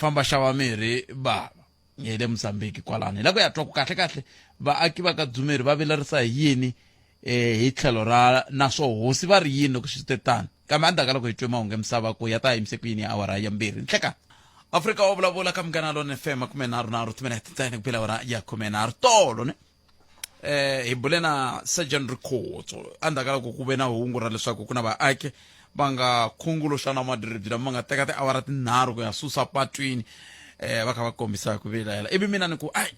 famba xava mirhi bava hi le mozambique kwalano hi la ku ya twa ku kahle kahle vaaki va ka dzumeri va vilerisa hi yini eh hi tlhelo ra na swo hosi va ri yini loko swi te tano kambe endzhaku ka loko hi twe mahungu ya misava ku ya ta yimise ku yini ya awara ya mbirhi nhleka afrika wa vulavula ka munghana lone fm makumenharhunharhu timinete ntsena ku bela awara ya khumenharhu tolo ne eh hi bule na surgeon rikhotso endzhaku ka loko ku ve na hungu ra leswaku ku na vaaki va nga khunguluxana madiribyi lama ma nga teka tiawara tinharhu ku ya susa patwini eh va kha va kombisa ku vilela ivi mina ni ku ai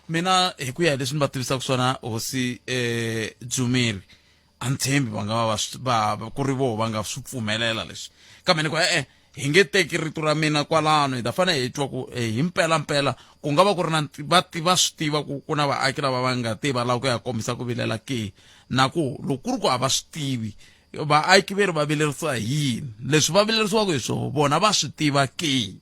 mina hi ku ya hi leswi ni va tivisaka swona hosi eh Dzumeri a ni tshembi va nga va va va ku ri voho va nga swi pfumelela leswi kambe ni ku e-e hi nge teki rito ra mina kwalano hi ta fanele hi twa ku eh, hi mpelampela ku nga va ku ri na va va swi tiva ku ku na vaaki lava va nga te va lava ku ya kombisa ku vilela ke na ku loko ku ri ku a va swi tivi vaaki veri va vilerisiwa hi yini leswi va vilerisiwaka hi swona vona va swi tiva ke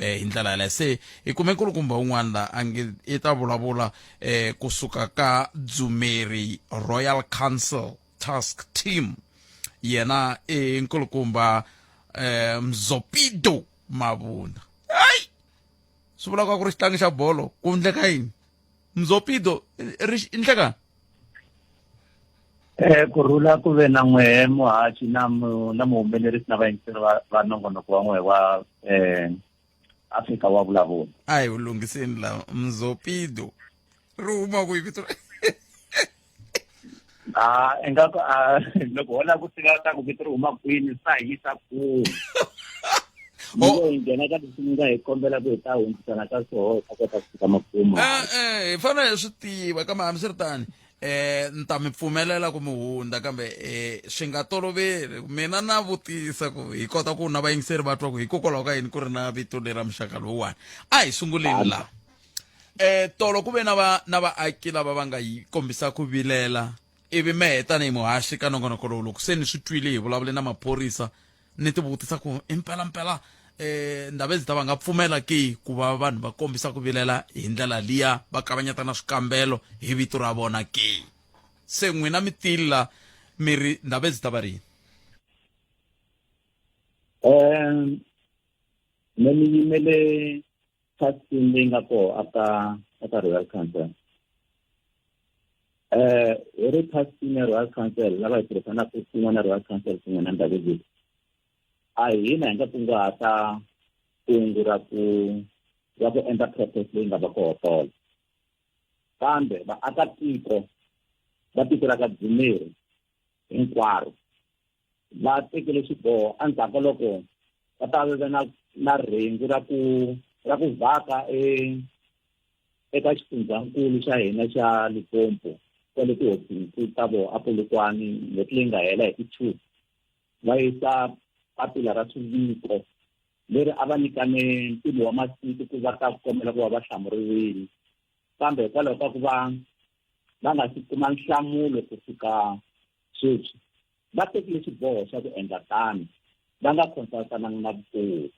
eh hi ndlela yaleyo se hi kume nkulukumba un'wana la a nge i ta vulavula eh kusuka ka Dzumeri Royal Council Task Team yena i nkulukumba eh Mzopido Mabunda hayi swi vula ku ri xitlangi xa bolo ku endleka yini Mzopido ri endleka Eh ku rhula ku ve na n'wehe muhaxi na mu na muhumelerisi na vayingiseri va va nongonoko wa n'wehe wa eh Afrika wa vulavula. A hi wu lunghiseni la Mzopido ri huma kwihi vito A ingaku a loko ho lava ku tiva ta ku vito ri huma kwini swa hisa kule. Loko hi nghena ka tinsimu nga hi kombela ku hi ta hundzisana ka swoho hi ta kota ku fika makumu. Eh eh hi fanele hi swi tiva kambe hambiswiritano eh ni ta mi pfumelela ku mi hundza kambe eh swi nga toloveli mina na vutisa ku hi kota ku na vayingiseri va twa ku hikokwalaho ka yini ku ri na vito lera muxaka lowuwani a hi sunguleni laha eh tolo ku ve na va na vaaki lava va nga yi kombisa ku vilela ivi mehe tanihi muhaxi ka nongonoko lowu loko se ni swi twile hi vulavule na maphorisa ni ti vutisa ku impelampela eh ndhawu ta va nga pfumela ke ku va vanhu va kombisa ku vilela hi ndlela liya va kavanyeta na swikambelo hi vito ra vona ke se n'wina mi tili la mi ri ndhawu ta va ri yini um me ni yimele task team leyi nga koho aka aka Royal Council eh hi ri task team ya Royal Council lava hi tirhisanaka swin'we na Royal Council swin'we na Ndhavezulu a hi hina hi nga kunguhata kungu ra ku ra ku endla protest leyi nga va koho tolo kambe vaakatiko va tiko ra ka Dzumeri hinkwaro va tekele xiboho endzhaku ka loko va ta va na na rhengu ra ku ra ku vhaka e eka xifundzankulu xa hina xa Limpopo kwale tihofisinkulu ta vona a Polokwane n'hweti leyi nga hela hi ti-two va yisa papila ra swiviko leri a va nyikane mpimo wa masiku ku va ta kombela ku va va hlamuriwile kambe hikwalaho ka ku va va nga si kuma nhlamulo kusuka sweswi va tekile xiboho xa ku endla tano va nga consultananga na vukosi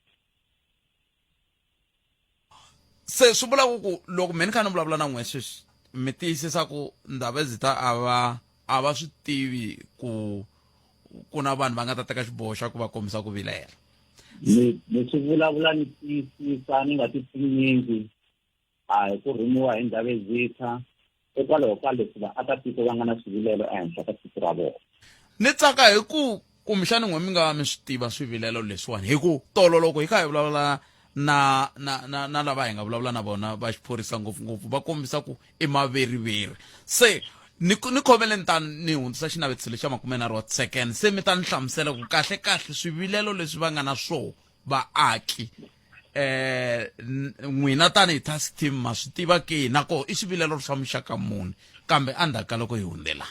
se swi vula ku loko me ni kha ni vulavula na n'we sweswi mi tiyisisa ku ndhavezita a va a va swi tivi ku ku na vanhu va nga ta teka xiboho xa ku va kombisa ku vilela ni ni swi vulavula ni tiyisisa ni nga ti pfinyingi a hi ku rhumiwa hi Ndhavezitha hikwalaho ka leswi vaakatiko va nga na swivilelo ehenhla ka tiko ra vona. Ni tsaka hi ku kumbexani n'we mi nga va mi swi tiva swivilelo leswiwani hi ku tolo loko hi kha hi vulavula na na na na lava hi nga vulavula na vona va xiphorisa ngopfungopfu va kombisa ku i maveriveri se ni ni khomele ni ta ni hundzisa xinavetiso lexi xa makumenharhu wa second se mi ta ni hlamusela ku kahle kahle swivilelo leswi va nga na swoho vaaki eh n'wina tanihi task team ma swi tiva ke na koho i swivilelo swa muxaka muni kambe endzhaku ka loko hi hundzela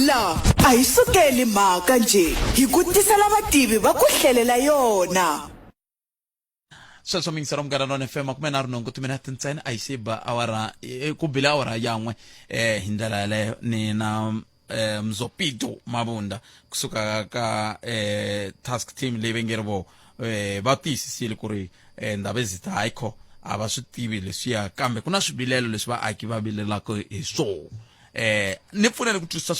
La a hi sukeli mhaka njhe hi ku tisela vativi va ku hlelela yona. Sweswo miyingiselo munghana lone fm 37 timinete ntsena a yi se ba awara eh, ku bile awara yan'we eh hi ndlela yaleyo ni na eh, mzopido mabunda kusuka ka eh, task team leyi va nge ri vo eh, va tiyisisile ku ri eh, ndhavezitha hayikho A va swi tivi leswiya, kambe ku na swivilelo leswi vaaki va vilelaka hi swona. Ni pfuneni ku twisisa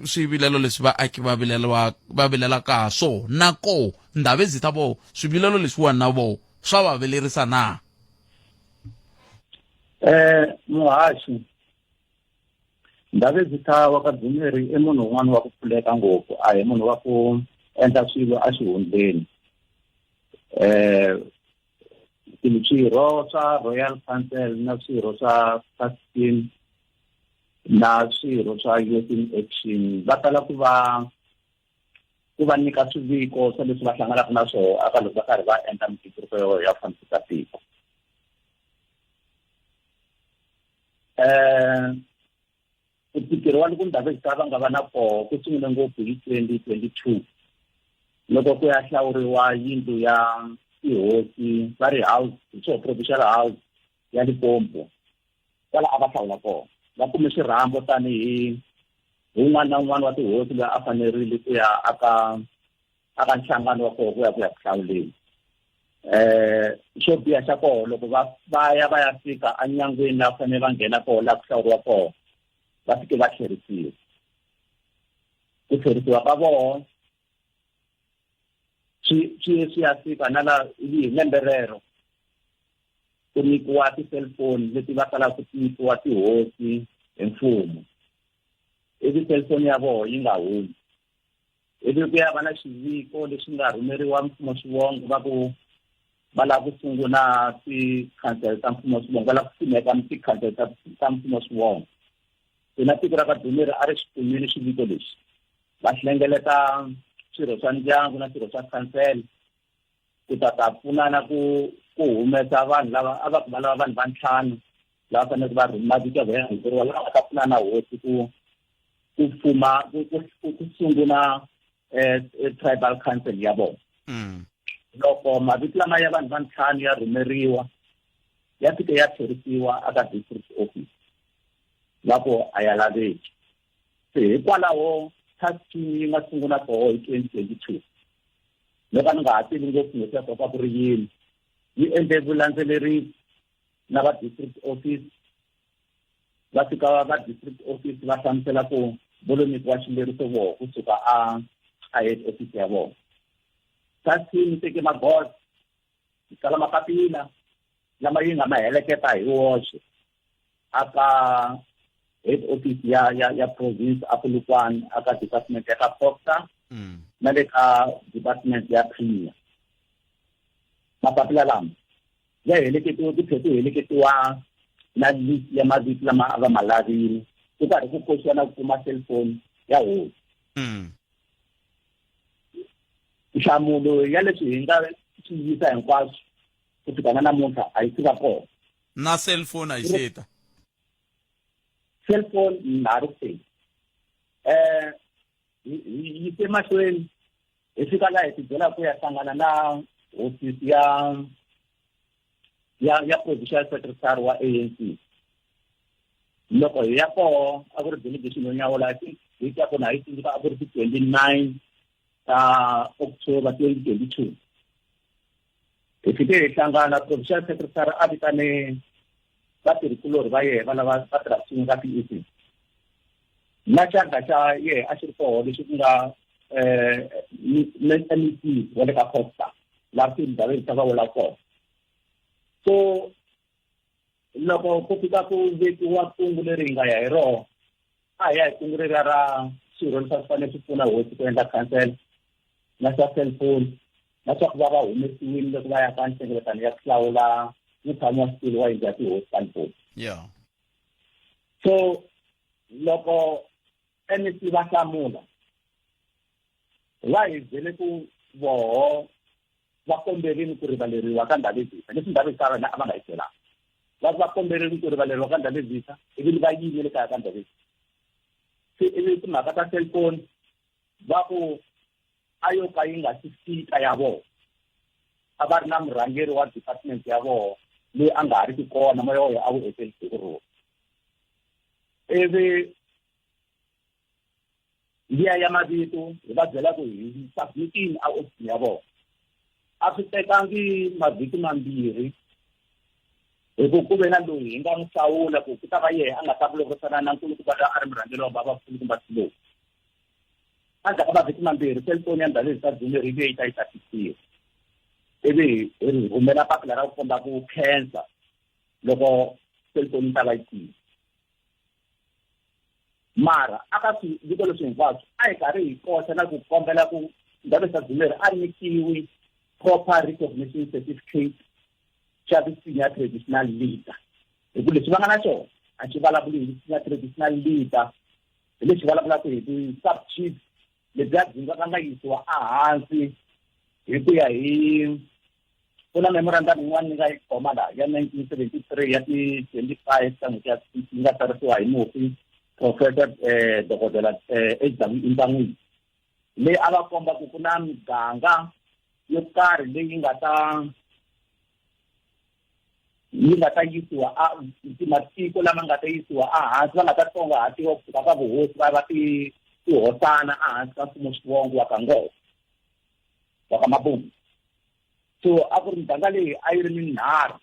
swivilelo leswi vaaki va vilelwa va vilelaka ha swona, na ko Ndhavezitha vo swivilelo leswiwani na vo swa va vilerisa na? Muhaxi, Ndhavezitha wa ka Dzumeri i munhu un'wana wa ku pfuleka ngopfu, a hi munhu wa ku endla swilo a xihundleni. Swirho swa Royal Council na swirho swa Task Team na swirho swa Youth in Action va tala ku va ku va nyika swiviko swa leswi va hlanganaka na swona aka loko va karhi va endla migingiriko ya fambisa tiko. Ku tikeriwa loku Ndhavezitha va nga va na koho ku sungule ngopfu hi 2022 loko ku ya hlawuriwa yindlu ya tihosi va ri house, so provincial house ya Limpopo, kwala a va hlawula kona. Va kume xirhambo tanihi un'wana na un'wana wa tihosi loyi a fanerile ku ya aka aka nhlangano wa koho ku ya ku ya ku hlawuleni. Xo biha xa koho loko va va ya va ya fika enyangweni laha fanele va nghena koho laha ku hlawuriwa koho, va fike va tlherisiwa. Ku tlherisiwa ka voho swi swi swi ya fika na la hi lembe rero ku nyikiwa ti-cellphone leti va talaka ku nyikiwa tihosi hi mfumo, ivi cellphone ya voho yi nga humi, ivi ku ya va na xiviko lexi nga rhumeriwa mfumo xivongo va ku va lava ku sungula ti-council ta mfumo xivongo, va lava ku simeka ti-council ta mfumo xivongo. Hina tiko ra ka Dzumeri a ri xi kumile xiviko lexi, va hlengeleta swirho swa ndyangu na swirho swa council ku ta ta pfunana ku ku humesa vanhu lava a va ku va lava vanhu va ntlhanu lava faneleke va rhuma mavito ya vona ya rhumeriwa, lava nga ta pfunana hosi ku ku fuma ku ku sungula tribal council ya vona. Loko mavito lama ya vanhu va ntlhanu ya rhumeriwa, ya fike ya tlherisiwa aka district office va ku a ya laveki. Se hikwalaho task team yi nga sungula koho hi 2022, loko a ni nga ha tivi ngopfu leswaku ka ku ri yini, yi endle vulandzelerisi na va district office. Va fika va district office va hlamusela ku vo lo nyikiwa xileriso voho kusuka a head office ya vona. Task team yi teke magoza, yi tsala mapapila lama yi nga ma heleketa hi woxe aka head office ya ya ya province a Polokwane, aka department ya ka Cogta na le ka department ya Premier. Mapapila lama ya heleketiwe ku tlhela ku heleketiwa na list ya mavito lama a va ma lavile, ku karhi ku koxiwa na ku kuma cellphone ya hosi. Nhlamulo ya leswi hi nga swi yisa hinkwaswo ku fika na namuntlha a yi fika kona. Na cellphone a yi seta? Cellphone na ha ri ku teni. Hi yise mahlweni hi fika laha hi tibyela ku ya hlangana na hofisi ya ya ya provincial secretary wa ANC. Loko hi ya koho a ku ri delegation yo nyawula, I think date ya kona a yi tsundzuka, a ku ri ti 29 ta October 2022. Hi fike hi hlangana, provincial secretary a vitane vatirhikulorhi va yena va lava va tirha swin'we ka PEC, na xandla xa yehe a xi ri koho lexi ku nga MEC wa le ka Costa laha tindhawu ta va vula kona. So loko ku fika ku vekiwa kungu leri hi nga ya hi rona, a hi ya hi kungu leriya ra swirho leswi a swi fanele swi pfuna hosi ku endla council, na swa cellphone, na swa ku va va humesiwile loko va ya ka nhlengeletano ya ku hlawula mutshami wa xitulu wa yindlu ya tihosi ta Limpopo. So loko MEC va hlamula, va hi byele ku voho va komberile ku rivaleriwa ka Ndhavezitha, leswi Ndhavezitha vena a va nga yi byelanga. Va va komberile ku rivaleriwa ka Ndhavezitha, ivi va yimile kaya ka Ndhavezitha. Se ivi timhaka ta cellphone va ku a yo ka yi nga si fika ya vona, a va ri na murhangeri wa department ya vona loyi a nga ha ri ki kona, moya wa yena a wu etlela hi ku rhula. Ivi liya ya mavito hi va byela ku hi submitini a ofisini ya vona, a swi tekangi mavhiki mambirhi, Hi ku ku ve na loyi hi nga n'wi hlawula ku ku ta va yehe a nga ta vulavurisana na nkulukumba loyi a ri murhangeri wa vavakulukumba Silowu. Endzhaku ka mavhiki mambirhi cellphone ya Ndabezitha Dzumeri yi vuye yi ta yi ta fihliwa. Ivi hi ri rhumela papila ra ku komba ku khensa loko cellphone yi ta va yi tile. Mara aka swiviko leswi hinkwaswo a hi karhi hi koxa na ku kombela ku Ndabezitha Dzumeri a nyikiwi proper recognition certificate xa ti senior traditional leader. Hi ku leswi va nga na xona a xi vulavuli hi senior traditional leader, hi lexi vulavulaka hi ti-sub chief lebyiya byi nga nga yisiwa ehansi hi ku ya hi ku na memorandum yin'wana ni nga yi khoma laha ya 1973 ya ti-25 ta n'hweti ya yi nga tsarisiwa hi mufi professor dokodela H W Ntan'wini, leyi a va komba ku ku na miganga yo karhi leyi yi nga ta yisiwa a matiko lama nga ta yisiwa ehansi, va nga ta tsongahatiwa kusuka ka vuhosi va va tihosana ehansi ka mfumo xivongo wa ka Nghoho wa ka Mabunda. So a ku ri miganga leyi a yi ri minharhu,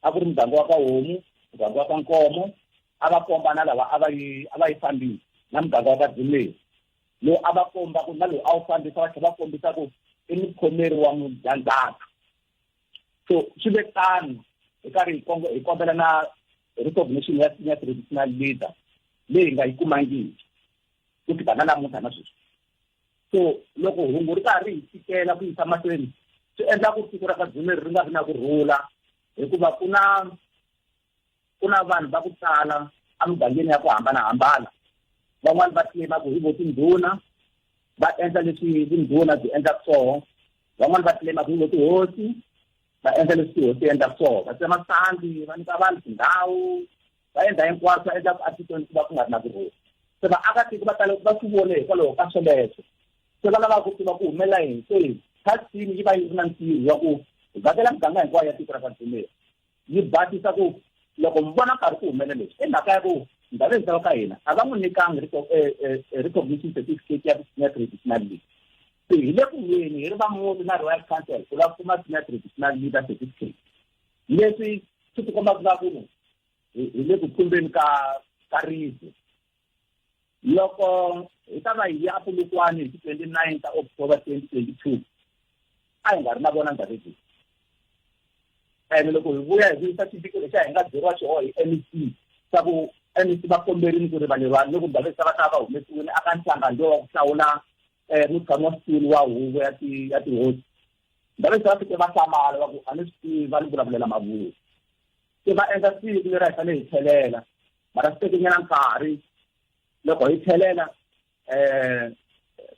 a ku ri muganga wa ka Homu, muganga wa ka Nkomo, a va komba na lava a va yi fambisa, na muganga wa ka Dzumeri lowu a va komba ku na lowu a wu fambisa, va tlhela va kombisa ku i mukhomeri wa mudyandzhaka. So swi ve tano hi karhi hi kombela na recognition ya senior traditional leader leyi hi nga yi kumangiki ku fika na namuntlha na sweswi. So loko hungu ri karhi hi tikela ku yisa mahlweni, swi endla ku tiko ra ka Dzumeri ri nga vi na ku rhula, hikuva ku na vanhu va ku tala emugangeni ya ku hambanahambana. Van'wani va claim ku hi vo tindhuna va endla leswi tindhuna byi endlaka swona, van'wani va claim ku hi vo tihosi va endla leswi tihosi ti endlaka swona, va tsema sandi, va nyika vanhu tindhawu, va endla hinkwaswo, va endla ku atikweni ku va ku nga ri na ku rhula. Se vaakatiko va tala va swi vone hikwalaho ka sweleswo, se va lava ku tiva ku humelela yini. Se task team yi va yi ri na ntirho wa ku vhakela miganga hinkwayo ya tiko ra ka Dzumeri, yi basisa ku loko mi vona nkarhi ku humelela leswi, i mhaka ya ku Ndabezitha wa ka hina a va n'wi nyikangi recognition certificate ya senior traditional leader. Se hi le ku lweni hi ri va muti na Royal Council ku lava ku kuma senior traditional leader certificate. Leswi swi tikomba ku va ku hi le ku pfumbeni ka ribye. Loko hi ta va hi ya ePolokwane hi ti 29 ta October 2022, a hi nga ri na vona Ndabezitha. Ene loko hi vuya hi vuyisa xiviko lexi a hi nga byeriwa xona hi MEC, xa ku MEC va komberile ku rivaleriwa loko Ndabezitha va ta va humesiwile aka nhlangano lowu wa ku hlawula mutshami wa xitulu wa huvo ya tihosi. Ndabezitha va fike va hlamala va ku a ni swi tivi, va ni vulavulela mavunwa. Se va endla siku leri a hi fanele hi tlhelela, mara swi teke nyana nkarhi. Loko hi tlhelela,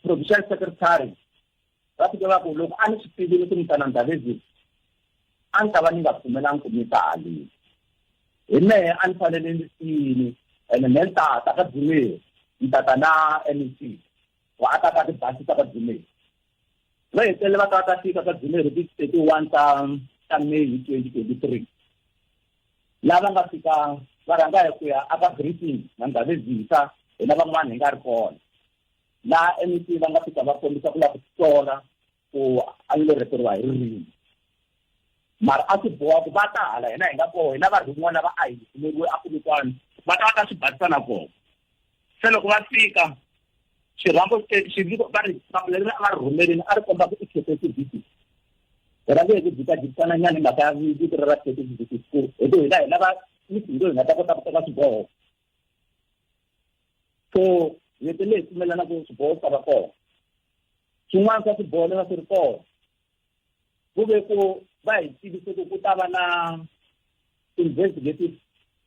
provincial secretary va fike va ku loko a ni swi tivile ku mi ta na Ndabezitha, a ni ta va ni nga pfumelangi ku mi ta haleni. Hi mehe a ni fanele ni tini, ene me ni tata ka Dzumeri, ni tata na MEC, wa a ta ta ti basisa ka Dzumeri. Va hetelele va ta ta fika ka Dzumeri ti 31 ta May hi 2023. Lava nga fika va rhanga hi ku ya aka briefing na Ndabezitha, hina van'wana hi nga ri kona. Laha MEC va nga fika va kombisa ku lava ku sola ku a ni lo reteriwa hi ririmi. Mara a swi boha ku va ta hala hina hi nga kona, hina varhumiwa lava a hi rhumeriwe a Polokwane, va ta va ta swi basisa na kona. Se loko va fika, xirhambo xiviko va ri papila leri a va ri rhumerile a ri komba ku i courtesy visit. Hi rhange hi ku jikajikisana nyana hi mhaka ya vito ra courtesy visit, ku hi ku hina hi lava misindo hi nga ta kota ku teka swiboho. So hi hetelele hi pfumelana ku swiboho swi ta va kona. Swin'wana swa swiboho leswi a swi ri kona ku ve ku va hi tivise ku ku ta va na investigative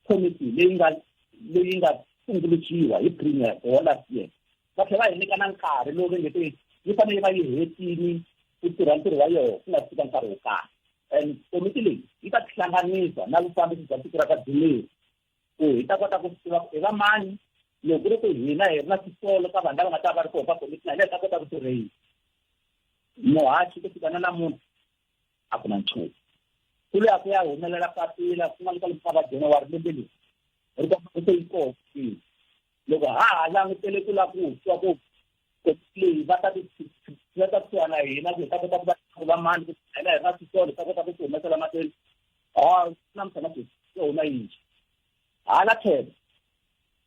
committee leyi nga tumbuluxiwa hi premier wa last year. Va tlhela va hi nyika na nkarhi lowu va nge te yi fanele yi va yi hetile ku tirha ntirho wa yona ku nga fika nkarhi wo karhi. And komiti leyi yi ta tihlanganisa na vufambisi bya tiko ra ka Dzumeri ku hi ta kota ku swi tiva ku i va mani, loko ku ri ku hina hi ri na swisolo ka vanhu lava nga ta va ri kona ka komiti na hina hi ta kota ku swi rheyisa. Muhaxi ku fika na namuntlha a ku na nchumu. Ku luya ku ya humelela papila ku nga le kwalomu ka va January lembe leri ri komba ku se yi kona kwihi. Loko ha ha langutele ku lava ku twa ku komiti leyi va ta ti va ta kusuhana na hina ku hi ta kota ku va ku va mani, ku hina hi ri na swisolo hi ta kota ku swi humesela mahlweni. namuntlha na sweswi yo huma yintshwa hala tlhelo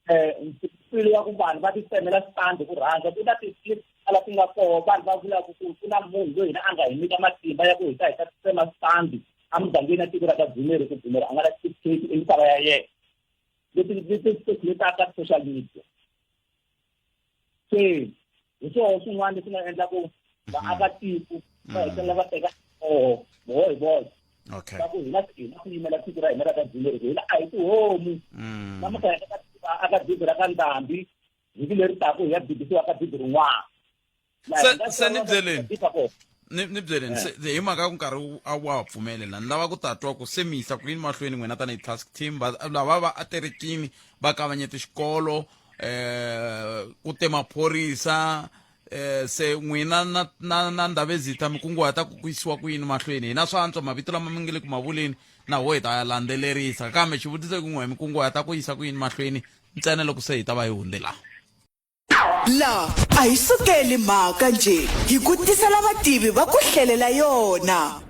um mpfilo wa ku vanhu va titsemela switandi ku rhandza ku na tala ti nga koho vanhu va vulaka ku ku na munhu loyi hina a nga hi nyika matimba ya ku hi ta hi ta tsema switandi emugangeni ya tiko ra ka dzumeri ku dzumeri a nga na certificate i misava ya yena leti leti circulataka social media se hi swona swin'wana leswi nga endla ku vaakatiko va hetelela va teka xiboho voho hi voxe okay va ku hina hina ku yimela tiko ra hina ra ka dzumeri hina a hi tihomu namuntlha hi aka bibi ra ka ndhambi vhiki leri taka hi ya bibisiwa ka bibi rin'wana se se ni byeleni ni ni byeleni se hi mhaka ku nkarhi a wa ha pfumelela ni lava ku ta twa ku se mi yisa ku yini mahlweni n'wina tanihi task team va lava va aterekini va kavanyete xikolo eh ku te maphorisa eh se n'wina na na na ndhavezitha mi kunguhata ku ku yisiwa ku yini mahlweni hina swa antswa mavito lama mi nge le ku ma vuleni na ho hi ta ya landzelerisa kambe xivutiso ku n'we mi kunguhata ku yisa ku yini mahlweni ntsena loko se hi ta va hi hundze laha La a hi sukeli mhaka njhe hi ku tisela vativi va ku hlelela yona.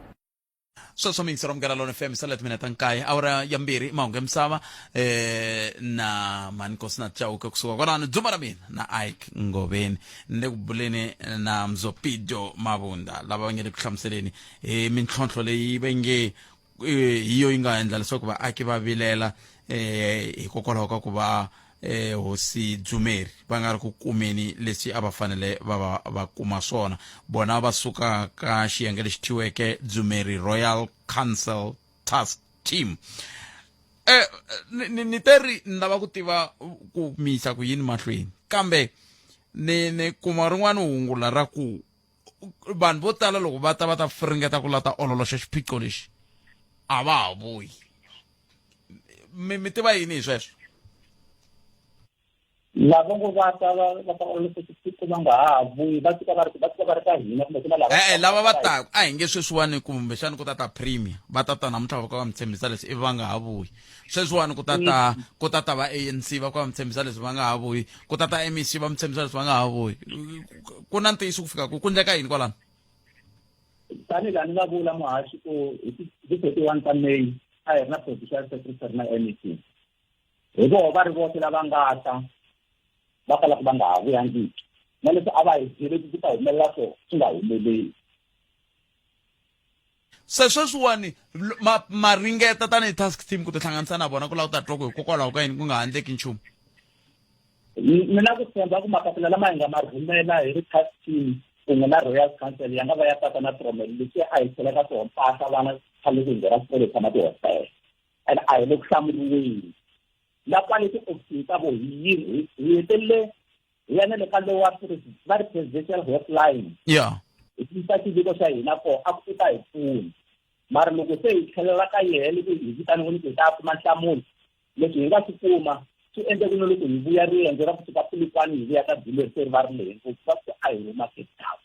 Sweswo mi yingisela Munghana Lone FM sala timinete ta nkaye awara ya mbirhi mahungu ya misava eh na Mankosi na Chauke kusuka kwalano dzumba ra mina na Ike Ngoveni ni le ku buleni na Mzopido Mabunda lava va nge le ku hlamuseleni hi mintlhontlho leyi va nge eh, hi yo yi nga endla leswaku vaaki va vilela eh hikokwalaho ka ku va eh hosi Dzumeri va nga ri ku kumeni leswi a va fanele va va va kuma swona bona va suka ka xiyenge lexi thyiweke Dzumeri Royal Council Task Team eh ni ni ni te ri ni lava ku tiva ku mi yisa ku yini mahlweni kambe ni ni kuma rin'wana hungu la ra ku vanhu vo tala loko va ta va ta ringeta ku la ta ololoxa xiphiqo lexi a va ha vuyi mi mi tiva yini hi sweswo lava ngo va ta va va ta ololoxa xiphiqo va nga ha vuyi va fika va ri va fika va ri ka hina kumbe ku na lava e-e lava va taka a hi nge sweswiwani kumbexani ku ta ta premier va ta ta namuntlha va ka va mi tshembisa leswi ivi va nga ha vuyi sweswiwani ku ta ta ku ta ta va ANC va ku va mi tshembisa leswi va nga ha vuyi ku ta ta MEC va mi tshembisa leswi va nga ha vuyi ku na ntiyiso ku fika ku ku ndleka yini kwalano tanihi laha ni nga vula muhaxi ku hi ti 31 ta May a hi ri na provincial secretary na MEC hi voho va ri voxe lava nga ta va kalaka va nga ha vuyangiki na leswi a va hi byele ku ta humelela swona swi nga humeleli Se sweswiwani ma, ma ringeta tanihi task team ku tihlanganisa na vona ku lava ku ta twa ku hikokwalaho ka yini ku nga ha endleki nchumu? Ni na ku tshemba ku mapapila lama hi nga ma rhumela hi ri task team kun'we na Royal Council ya nga va ya tata na Trommel leswi a hi chela ka swona mpahla vana khale ku nghena xikolo hi tshama tihositele and a hi le ku hlamuriweni na kwale tiofisini ta vo hi yini hi hetelele hi ya na le ka lowa va ri presidential hotline yeah hi yisa xiviko xa hina kona a ku ta hi pfuna mara loko se hi tlhelela ka yehe loko hi vitaniwini ku hi ta kuma nhlamulo leswi hi nga swi kuma swi endle ku na loko hi vuya riendzo ra kusuka Polokwane hi vuya ka Dzumeri se ri va ri lehe ngopfu va ku a hi huma Cape Town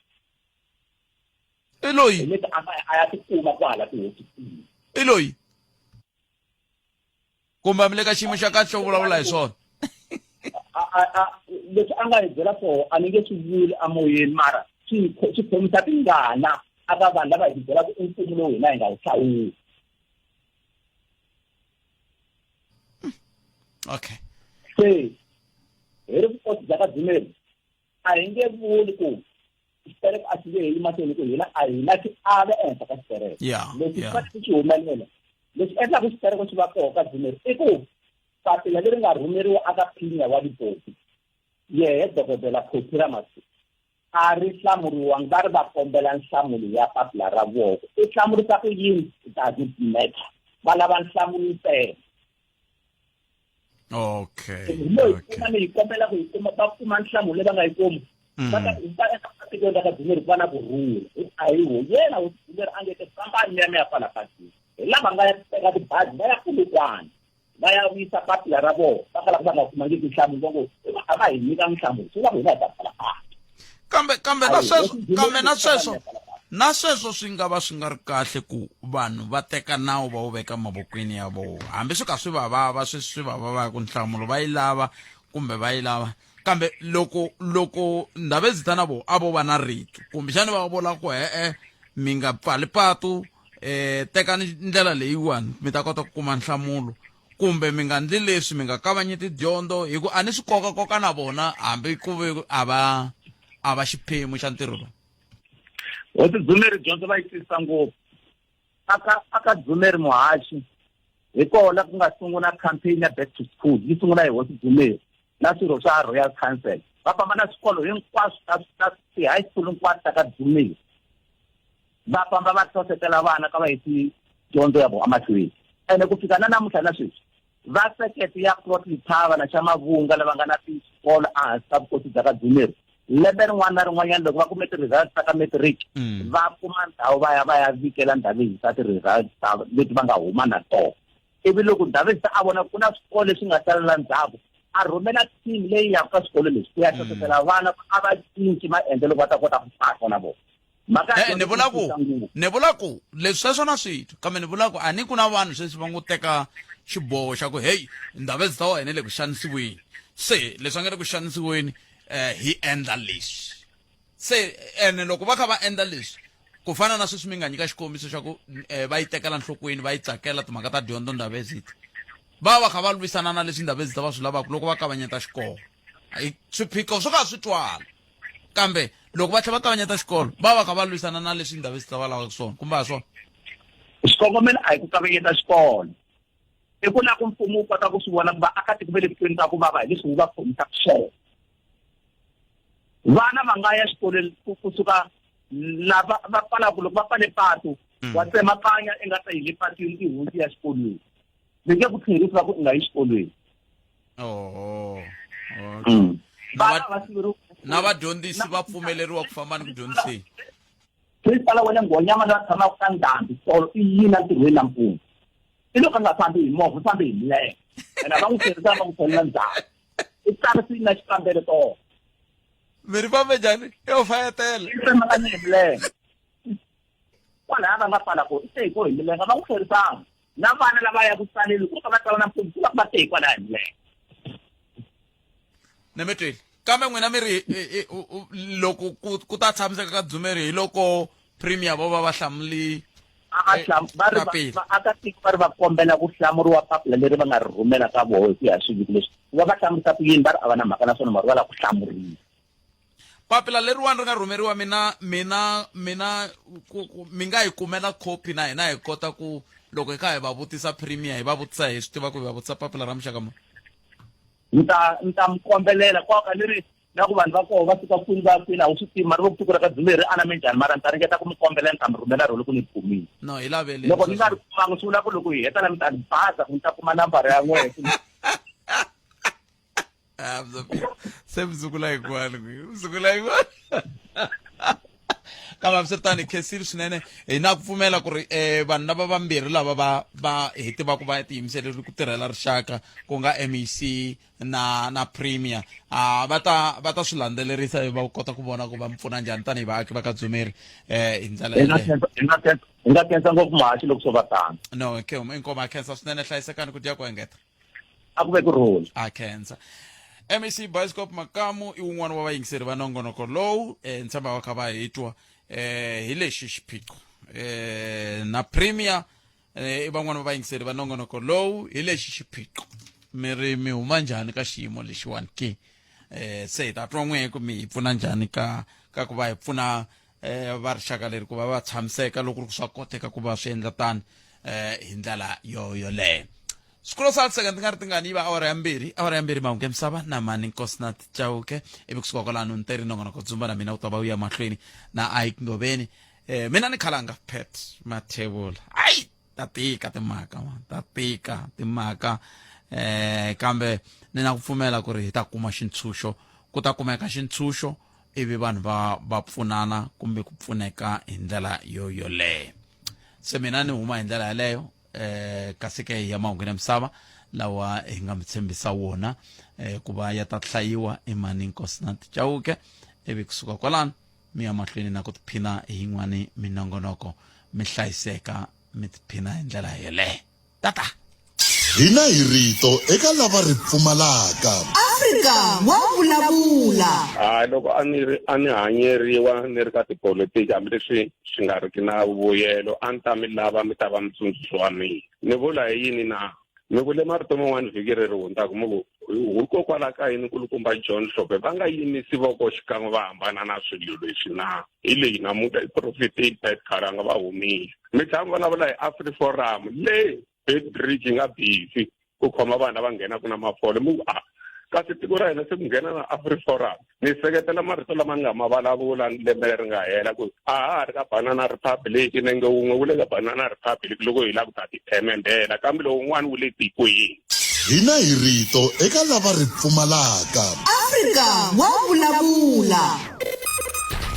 i loyi hi leti a a ya tikuma kwahala tihofisini i loyi kumbe mi le ka xiyimo xa kahle xo vulavula hi swona leswi a nga hi byela swona a ni nge swi vuli emoyeni mara swi swi khomisa tingana aka vanhu lava hi byelaka i mfumo lowu hina hi nga wu hlawuli okay se hi ri vukosi bya ka dzumeri a hi nge vuli ku xitereko a xi nge heyi mahlweni ku hina a hi na xiave ehenhla ka xitereko leswi swi fanele swi humelela leswi endlaka xitereko xi va koho ka dzumeri i ku papila leri nga rhumeriwa aka premier wa Limpopo yehe dokodela Phophi Ramasilo a ri hlamuriwangi va ri va kombela nhlamulo ya papila ra voko i hlamurisa ku yini it doesn't matter va lava nhlamulo ntsena okay hi loyi kuma ni yi kombela ku yi kuma va kuma nhlamulo leyi va nga yi kumi mm. va ta va eka tikweni ra ka dzumeri ku va na ku rhula a hi ho yena hosi dzumeri a nge te fambani mi ya mi ya pfala bazini hi lava nga ya teka tibazi va ya Polokwane va ya vuyisa papila ra vona va kalaka va nga kumangiki nhlamulo va ngo a va hi nyika nhlamulo swi vula ku hina hi ta pfala patu kambe kambe na sweswo kambe na sweswo na sweswo swi nga va swi nga ri kahle ku vanhu va teka nawu va wu veka mavokweni ya vona hambi swi ka swi va vava swi swi va vava ku nhlamulo va yi lava kumbe va yi lava kambe loko loko ndhavezitha na vo a vo va na rito kumbexani va vula ku e-e mi nga pfali patu eh tekani ndlela leyiwani mi ta kota ku kuma nhlamulo kumbe mi nga ndli leswi mi nga kavanyeti dyondzo hi ku a ni swi kokakoka na vona hambi ku ve a va a va xiphemu xa ntirho lowu hosi dzumeri dyondzo va yi twisisa ngopfu aka aka dzumeri muhaxi hi kona ku nga sungula campaign ya back to school yi sungula hi hosi dzumeri na swirho swa royal council va famba na swikolo hinkwaswo ta ta ti-high school hinkwato ta ka dzumeri va famba va hlohletela vana ka va yisi dyondzo ya vona emahlweni ene ku fika na namuntlha na sweswi va sekete ya Plot Lithava na xa Mavunga lava nga na tiswikolo ehansi ka vukosi bya ka Dzumeri lembe rin'wana na rin'wanyana loko va kume ti-results ta ka matric mm. va kuma ndhawu va ya va ya vikela ndhavezisa ti-results ta leti va nga huma na tona ivi loko ndhavezisa a vona ku na swikolo leswi nga salela ndzhaku a rhumela team leyi yaka ka swikolo leswi ku ya mm. hlohletela vana a va cinci maendlelo va ta kota ku pasa na vona mhaka eh, ni vula ku ni vula ku leswi sweswo na swi twa kambe ni vula ku a ni ku na vanhu sweswi va ngo teka xiboho xa ku heyi ndhawu ta wena le ku xanisiweni se leswi a nga le ku xanisiweni um hi endla leswi se ene loko va kha va endla leswi ku fana na sweswi mi nga nyika xikombiso xa ku um va yi tekela nhlokweni va yi tsakela timhaka ta dyondzo ndhavezita va va kha va lwisana na leswi ndhavezita va swi lavaka loko va kavanyeta xikolo swiphiqo swo ka swi twala kambe loko va tlhela va kavanyeta xikolo va va kha va lwisana na leswi ndhavezita va lavaka swona kumbe a swona xikongomelo a hi ku kavanyeta xikolo i ku na ku mfumo wu kota ku swi vona ku vaakatiko va le ku tweni ka ku vava hi leswi wu va khomisaka swona vana va nga ya xikolweni kusuka lava va pfalaka loko va pfale patu mm. wa tsemakanya i nga ta yi le patwini i hundzi ya xikolweni ni nge ku tlherisi va ku u nga yi xikolweni oh, okay. mm. na vadyondzisi va pfumeleriwa ku famba ni ku dyondziseni principal wa le nghonyama loyi a tshamaka ka ndhambi tolo i yini entirhweni nampundzu i loko a nga fambi hi movha u fambe hi milenge ene va n'wi tlherisa va n'wi tlhelela ndzhaku i tsarisini na xikambelo tolo mi ri fambe njhani yo fayetela i tsemakanye hi milenge kwalaya va nga pfala kona i te hi ko hi milenge va n'wi tlherisanga na vana lava ya ku tsaleli ku ka va tsala nampundzu ku va va te hi kwalaya hi milenge ni mi twile kambe n'wina mi ri loko ku ta tshamiseka ka dzumeri hi loko premier vo va va hlamuli va ri vaakatiko va ri va kombela ku hlamuriwa papila leri va nga ri rhumela ka voho hi ku ya swiviko leswi va va hlamurisa ku yini va ri a va na mhaka naswona mari va lava ku hlamuriwa papila leriwani ri nga rhumeriwa mina mina mina ku, ku, mi nga hi kumela copy na hina hi kota ku loko hi kha hi va vutisa premier hi va vutisa hi swi tiva ku hi va vutisa papila ra muxaka muni ni ta ni ta mi kombelela kwaka ni ri na ku vanhu va koho va suka kwini va kwini a wu swi tivi mara vo tiko ra ka dzumeri aname njhani mara ni ta ringeta ku mi kombelela ni ta mi rhumela rho loko ni kumile no hi lavele loko ni nga ri kumanga swi vula ku loko hi heta la mi ta ni baza ku ni ta kuma nambara ya n'wehe Ah, se mzukula yin'wana mzukula yin'wana kambe hambiswiritano hi khensile swinene hi na ku pfumela ku ri um vanhu lava vambirhi lava va va hi tivaka va tiyimiserile ku tirhela rixaka ku nga mec na na premier a va ta va ta swi landzelerisa va kota ku vona ku va mi pfuna njhani tanihi vaaki va ka dzumeri um hi ndlela yeleyo hi nga khensa ngopfu muhaxi loko swo va tano no inkomu a khensa swinene hlayisekani ku dya ku engeta a ku ve ku rhula a khensa mec bioscope makamu i wun'wana wa vayingiseri va nongonoko lowu eh, ni tshemba va kha va hi twa eh, hi lexi xiphiqo eh, na premier eh, i van'wana va vayingiseri va nongonoko lowu hi lexi xiphiqo mi ri mi huma njhani ka xiyimo lexiwani ke eh, se hi ta twa n'wehe ku mi hi pfuna njhani ka ka ku va hi pfuna eh va rixaka leri ku va va tshamiseka loko ri ku swa koteka ku va swi endla tani eh hi ndlela yo yoleyo swikolo swa second nga ri tingani yi va awara ya mbirhi awara ya mbirhi mahungu ya misava na mani nkosinath chauke ivi kusuka kwalano nteri nongonoko dzumba na mina u ta va u ya mahlweni na ike ngoveni eh mina ni khalanga pet mathebula ayi ta tika timhaka man ta tika timhaka eh kambe ni na ku pfumela ku ri hi ta kuma xintshunxo ku ta kumeka xintshunxo ivi vanhu va va pfunana kumbe ku pfuneka hi ndlela yo yoleyo se mina ni huma hi ndlela yaleyo eh kasi ke ya mahungu ya misava lawa hi nga mi tshembisa wona eh ku va ya ta hlayiwa emani Nkosinathi Chauke ivi kusuka kwalano mi ya mahlweni na ku tiphina hi yin'wani minongonoko mi hlayiseka mi tiphina hi ndlela yeleyo tata Hina hi rito eka lava ri pfumalaka. Afrika wa vulavula. Hayi loko a ni ri a ni hanyeriwa ni ri ka tipolotiki hambileswi swi nga riki na vuyelo a ni ta mi lava mi ta va mutsundzuxi wa mina ni vula hi yini na mi vule marito man'wana vhiki leri hundzaka mi ku hikokwalaho ka yini nkulukumba John Hlophe va nga yimisi voko xikan'we va hambana na swilo leswi na hi leyi namuntlha i profitile Pat Khalanga va humile mi tlhela mi vulavula hi AfriForum le Beitbridge yi nga busy ku khoma vanhu lava nghenaka na mafole mi ku a kasi tiko ra hina se ku nghena na AfriForum ni seketela marito lama ni nga ma vulavula lembe leri nga hela ku a ha ha ri ka banana republic nenge wun'we wu le ka banana republic loko hi lava ku ta ti themendela kambe lowun'wana wu le tikweni Hina hi rito eka lava ri pfumalaka. Afrika wa vulavula.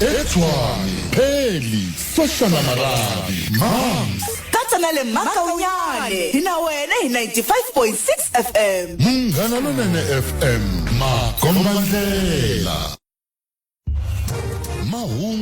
eTshwane, Pheli, Soshana Marabi, Mams. Katsa na le Makaunyane hi na wena hi 95.6 FM. Munghana Lonene FM, makombandlela. Mahungu.